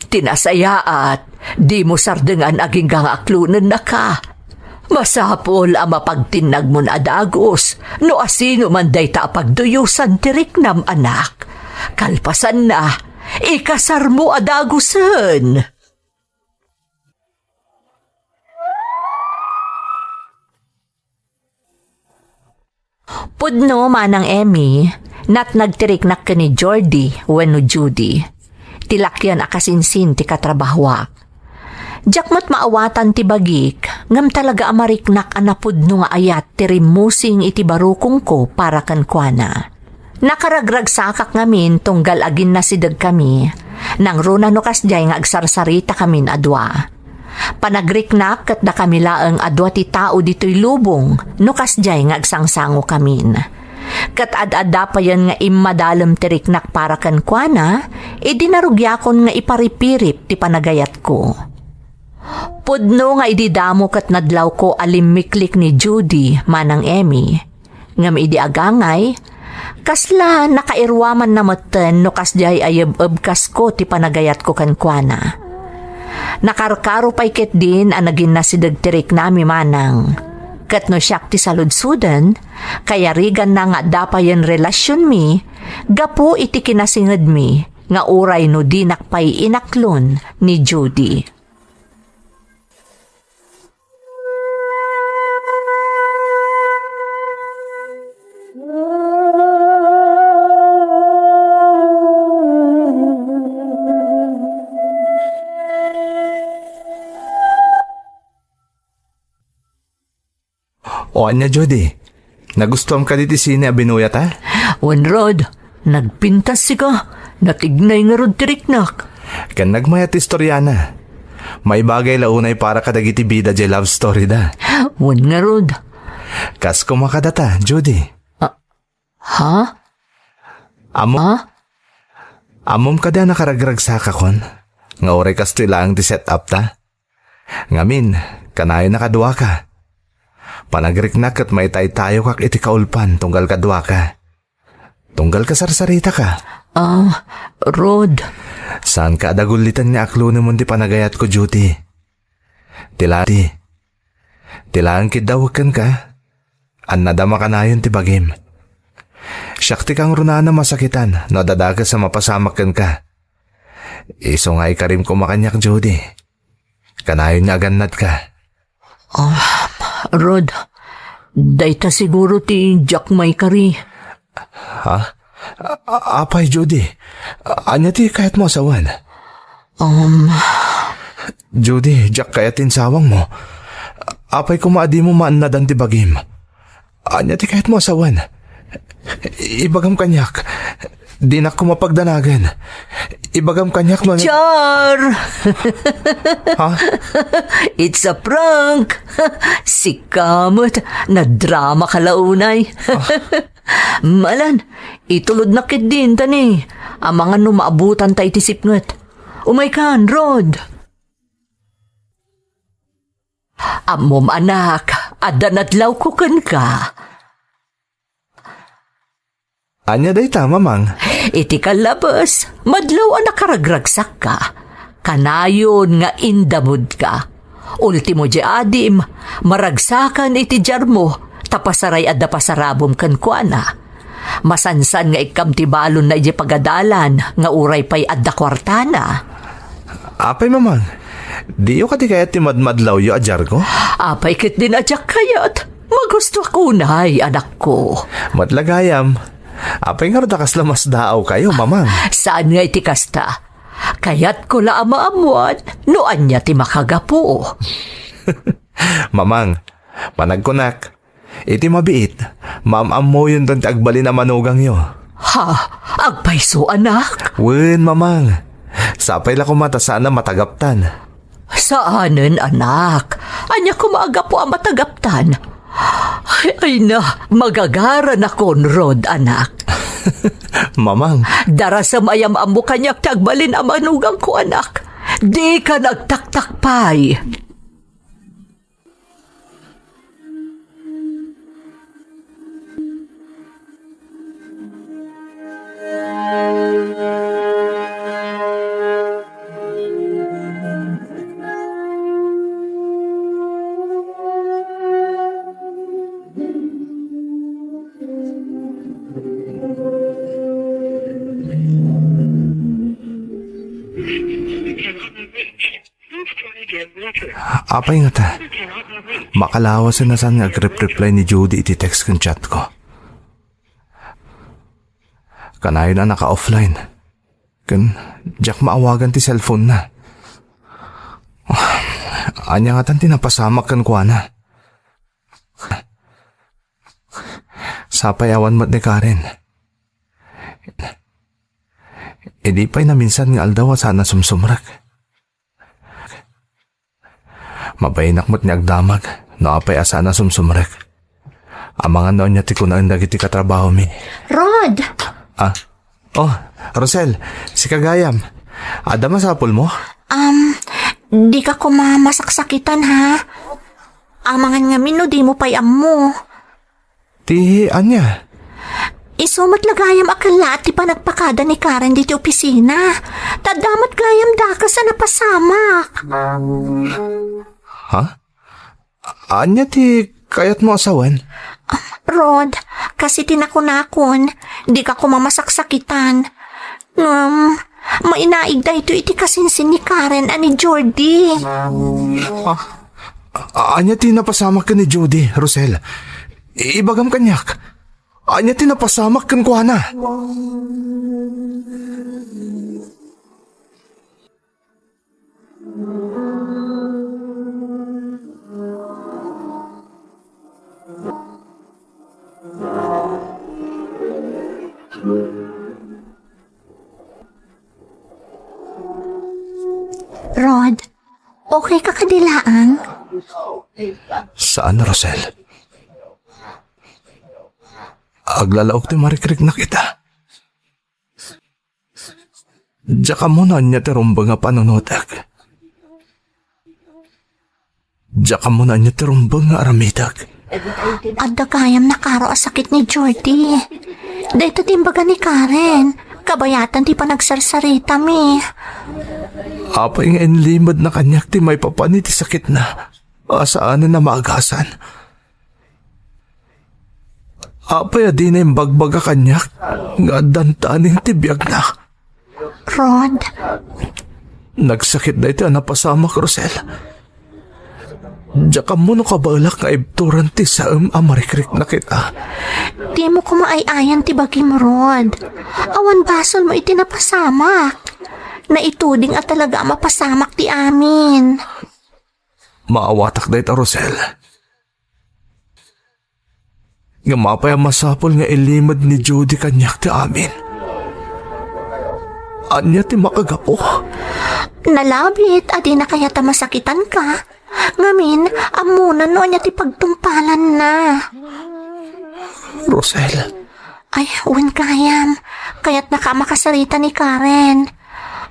Ti nasayaat, dimo sardengan agingga nga aklonennaka. Masapul a mapagtinnagmon a dagus no asino man dayta a pagduyosan ti riknam, anak. Kalpasanna, ikasarmo a dagusen. Pudno, Manang Emmy, natnag ti riknak ken ni Jordi wenno Judy. Ti lakian a kasinsin ti katrabahoak. Diak met maawatan ti bagik, ngem talaga a mariknak a napudno nga ayat ti rimmusing iti barukongko para kenkuana. Nakaragragsakak ngamin tunggal aginnasidegkami. Nangruna no kasdiay nga agsarsarita kamin a dua. Panagriknak ket dakami laeng a dua ti tao ditoy lubong no kasdiay nga agsangsangokamin. Ket ad-adda payen nga immadalem ti riknak para kenkuana, idi narugiakon nga iparipirip ti panagayatko. Pudno nga idi damo ket nadlawko a limmiklik ni Judy, Manang Emmy. Ngem idi agangay, kasla nakairuamanna metten no kasdiay a yeb-ebkasko ti panagayatko kenkuana. Nakarkaro pay ketdin a naginnasideg ti riknami, Manang. Ket no siak ti saludsoden, kayariganna nga adda payen relasionmi gapu iti kinasingedmi nga uray no dinak pay inaklon ni Judy. O ania, Judy? Nagustuam kadi ti sine a binuyata? Wen, Rod, nagpintas sika. Natignay ngarud ti riknak. Ken nagmayat ti istoriana. Maibagay la unay para kadagiti bida jay love story da. Wen ngarud. Kas koma kadata, Judy. Ah, ha? Ammo, Ha? Ammom kadi a nakaragragsakakon, nga uray kastoy laeng ti set-up ta? Ngamin, kanayon a kaduaka. Panagriknak ket maitaytayokak iti kaulpan tunggal kaduaka. Tunggal kasarsaritaka. Ah, Rod. Saanka a dagullitan nga aklonemon ti panagayatko, Judy. Ti la-, ti, ti laeng kiddawek kenka, annada makanayon ti bagim. Siak ti kangrunaan a masakitan no adda dakes a mapasamak kenka. Isu nga ikarim koma kaniak, Judy. Kanayon nga agannadka. Ah, Rod, dayta siguro ti diak maikari. Ha? A-, a-, apay, Judy? Ania ti kayatmo a sawen? Um, Judy, diak kayat ti insawangmo. Apay koma a dimo maannadan ti bagim? Ania ti kayatmo a sawen? Ibagam kaniak. Dinak koma pagdanagen. Ibagam kaniak no ania. Char! Ha? It's a prank! Sika met, nadrama ka la unay. Ah. Malan, itulodnak ketdin, tani. Amangan no maabutanta iti sipnget. Umaykan, Rod. Ammom, anak, adda nadlawko kenka. Ania dayta, Mamang? Iti kallabes, madlaw a nakaragragsakka. Kanayon nga indamodka. Ultimo di adim, maragsakan iti diarmo, ta pasaray adda pasarabom kenkuana. Masansan nga ikkam ti balonna idiay pagadalan nga uray pay adda kuartana. Apay, Mamang, diyo kadi kayat ti madmadlawyo a diarko? Apay ketdin a diak kayat? Magustoak unay, anakko. Met la gayam. Apay ngarud a kasla masdaawkayo, Mamang? Saan nga iti kasta? Kayatko la a maammuan no ania ti makagapu. Mamang, panagkunak, iti mabiit, maam-ammoyonton ti agbalin a manugangyo. Ha? Agpayso, anak? Wen, Mamang. Sapay la koma ta saan a matagaptan. Saanen, anak. Ania koma a gapu a matagaptan? Ay, ay na, magagaranakon, Rod, anak. Mamang. Darasem a yam-ammo kaniak ti agbalin a manugangko, anak. Dika nagtaktakpay. Apay ngata? Makalawasen a saan nga agrep-reply ni Judy iti text ken chat ko. Kanayon a naka-offline. Ken diak maawagan ti cellphone na. Ania ngatan ti napasamak kenkuana? Sapay awan met ni Karen. Idi pay naminsan nga aldaw a saan a sumsumrek. Mabayanak met nga agdamag no apay a saan a sumsumrek. Amangan no ania ti kunaen dagiti katrabahomi. Rod! Ah? Oh, Rosel, sika gayam. Adda masapulmo? Um, dika koma masaksakitan, ha? Amangan ngamin no dimo pay ammo. Ti ania? Isu met la gayam a kellaat ti panagpakada ni Karen ditoy opisina. Ta adda met gayam dakes a napasamak. Ha? Ania ti kayatmo a sawen? Rod, kas iti nakunakon, dika koma masaksakitan. Ngem, mainaig daytoy iti kasinsin ni Karen a ni Jordi. Ah, a-, ania ti napasamak ken ni Jody, Rosel? I-, ibagam kaniak. Ania ti napasamak kenkuana? Rod, okay ka kadi laeng? Saan, Rosel. Aglalaok ti marikriknak ita. Diak ammo no ania ti rumbeng a panunotek. Diak ammo no ania ti rumbeng nga aramidek. Adda gayam nakaro a sakit ni Jordi. Dayta ti imbaga ni Karen. Kabayatan ti panagsarsaritami. Apay nga inlimedna kaniak ti maipapan iti sakitna a saanen a maagasan? Apay a dina imbagbaga kaniak nga addan taning ti biagna? Rod. Nagsakit daytoy a napasamak, Rosel. Diak ammo no kabaelak nga ibturan ti saem a marikriknak ita. Dimo koma ay-ayan ti bagim, Rod. Awan basolmo iti napasamak. Naituding a talaga a mapasamak ti amin. Maawatak dayta, Rosel. Ngem apay a masapul nga ilimed ni Judy kaniak ti amin? Ania ti makagapu? Nalabit a dina kayat a masakitanka. Ngamin, ammona no ania ti pagtungpalanna. Rosel. Ay, wen gayam. Kayatnaka a makasarita ni Karen.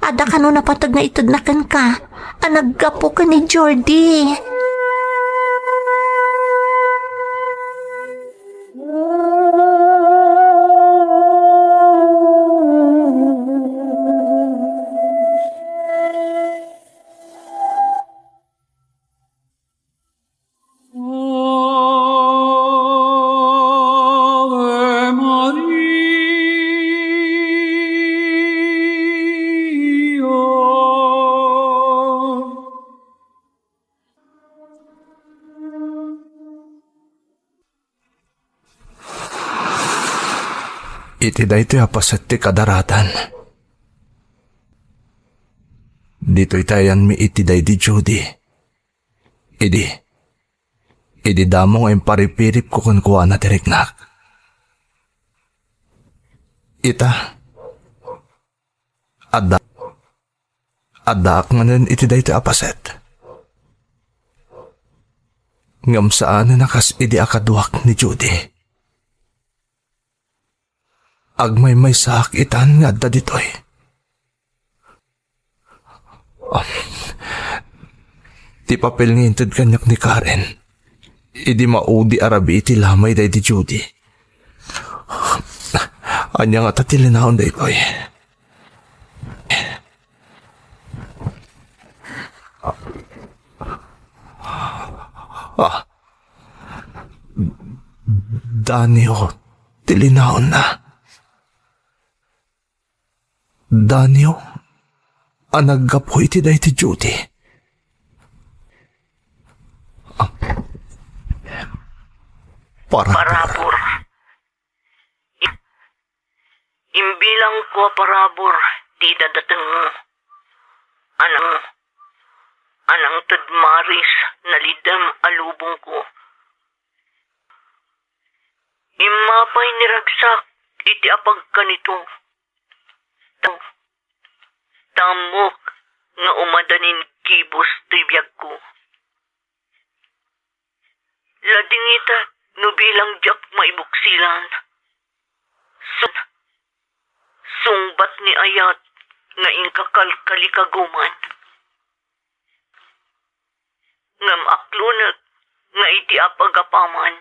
Adda kano napateg nga itedna kenka a naggapu ken ni Jordi. Iti daytoy a paset ti kadaratan, ditoy ti ayanmi iti daydi Judy. Idi, idi damo nga imparipiripko kenkuana ti riknak. Ita, adda, addaak manen iti daytoy a paset. Ngem saanen a kas idi a kaduak ni Judy. Agmaymaysaak itan nga adda ditoy. Ah, ti papel nga inted kaniak ni Karen, idi maudi a rabii ti lamay daydi Judy. Ania ngata ti linaon daytoy? Ah, Danio ti linaonna. Danio a naggapu iti daydi Judy. Ah, parabur. Parabur. I-, imbilangko a parabur ti idadatengmo. Anang, anang ted maris nalidem a lubongko. Immapay ni ragsak iti apagkanito. Ta-, ta ammok nga umadanin kibus toy biagko. Ladingita no bilang diak maibuksilan. Sun-, sungbat ni ayat nga inkakalkalikaguman. Ngem aklonek nga iti apagapaman,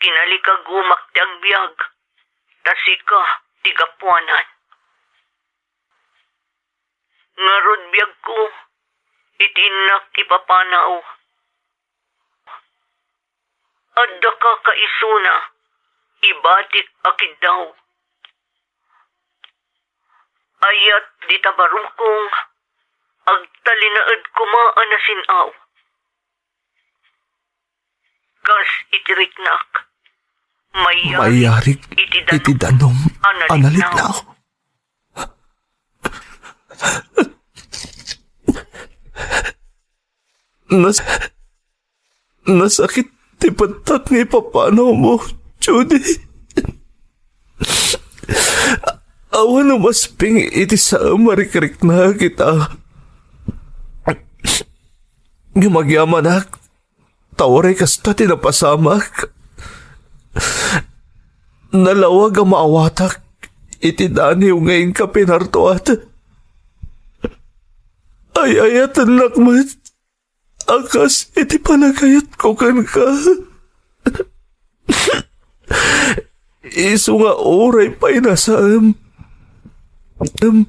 kinalikagumak ti agbiag, ta sika ti gapuanan. Ngarud biagko iti innak ipapanaw. Addaka kaisuna, ibatik a kiddaw. Ayat dita barukong, agtalinaed koma a nasin-aw. Kas iti riknak, mayarig Mayarig iti danum iti danum a a nalitnaw. Nalitnaw. Nas-, nasakit ti pettat nga ipapanawmo, Judy. Awan umasping iti saem a rikriknaek ita. Ngem agyamanak, ta uray kasta ti napasamak, nalawag a maawatak iti daniw nga inka pinartuat. Ay-ayatennak met a kas iti panagayatko kenka. Isu nga uray pay nasaem, em,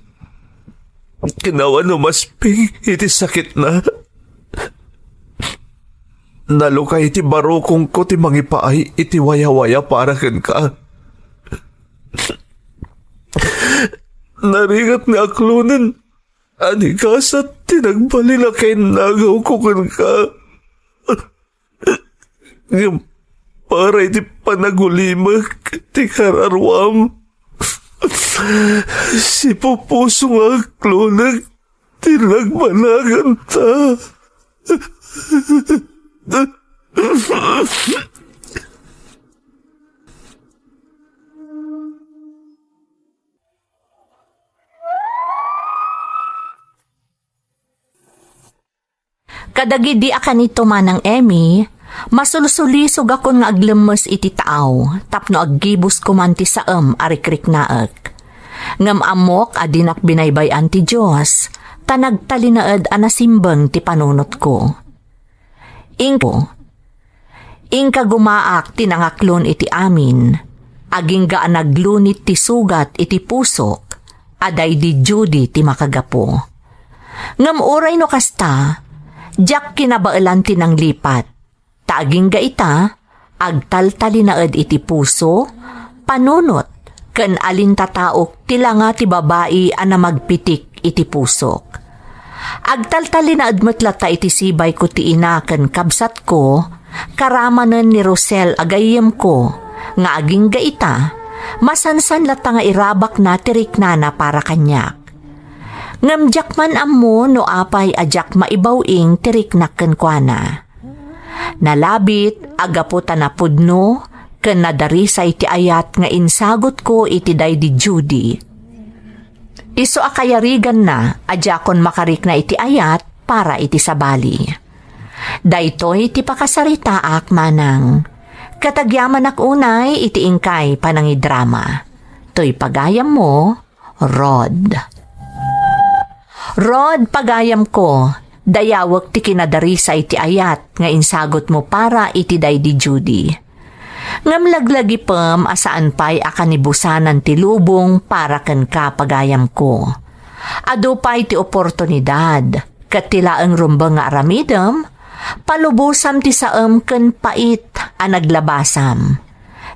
ken awan umasping iti sakitna. Nalukay ti barukongko ti mangipaay iti wayawaya para kenka. Narigat nga aklonen a ni gasat ti nagbalin a kainnagawko kenka. Ngem para iti panagulimek ti kararuam, sipupuso nga aklonek ti nagbanaganta. Kadagidi a kanito, Manang Emmy, masulsulisogakon nga aglemmes iti taaw tapno aggibusko man ti saem a rikriknaek. Ngem ammok a dinak binaybay-an ti Dios, ta nagtalinaed a nasimbeng ti panunotko. Inko, Inka gumaak ti nangaklon iti amin, agingga a naglunit ti sugat iti pusok a daydi Judy ti makagapu. Ngem uray no kasta, diak kinabaelan ti nanglipat, ta agingga ita, agtaltalinaed iti puso, panunot, ken alintataok ti langa ti babai a namagpitik iti pusok. Agtaltalinaed met latta iti sibayko ti ina ken kabsatko, karamanen ni Rosel a gayyemko, nga agingga ita, masansan latta nga irabakna ti riknana para kaniak. Ngem diak man ammo no apay a diak maibaw-ing ti riknak kenkuana. Nalabit a gapu ta napudno ken nadarisay ti ayat nga insagutko iti daydi Judy. Isu a kayariganna a diakon makarikna iti ayat para iti sabali. Daytoy ti pakasaritaak, Manang. Ket agyamanak unay iti inkay panangidrama. Toy pagayammo, Rod. Rod, pagayamko, dayawek ti kinadarisay ti ayat nga insagutmo para iti daydi Judy. Ngem laglagipem a saan pay a kanibusanan ti lubong para kenka, pagayamko. Adu pay ti oportunidad, ket ti laeng rumbeng nga aramidem, palubosam ti saem ken pait a naglabasam.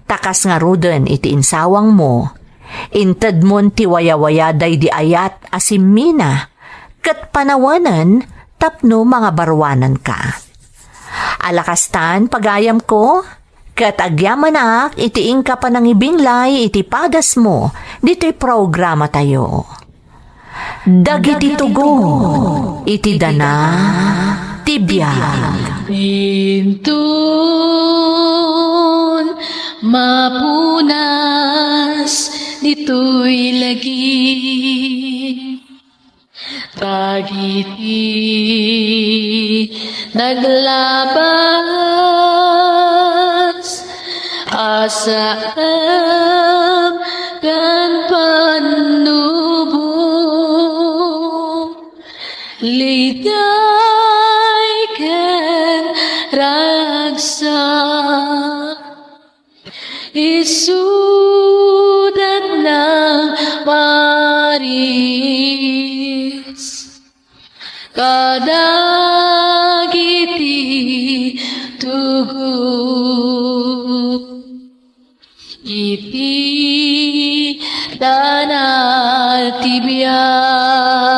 Ta kas ngaruden iti insawangmo, intedmon ti wayawaya daydi ayat a simmina, ket panawanen tapno mangabaruananka. Ala kastan, pagayamko, ket agyamanak iti inka panangibinglay iti padasmo ditoy programatayo. Dagiti tugon iti dana ti biag. Inton mapunas ditoy lagi, dagiti naglabas a saem ken pannubo, liday ken ragsak. Isudat nang maris kadagiti tugot iti dana ti biag.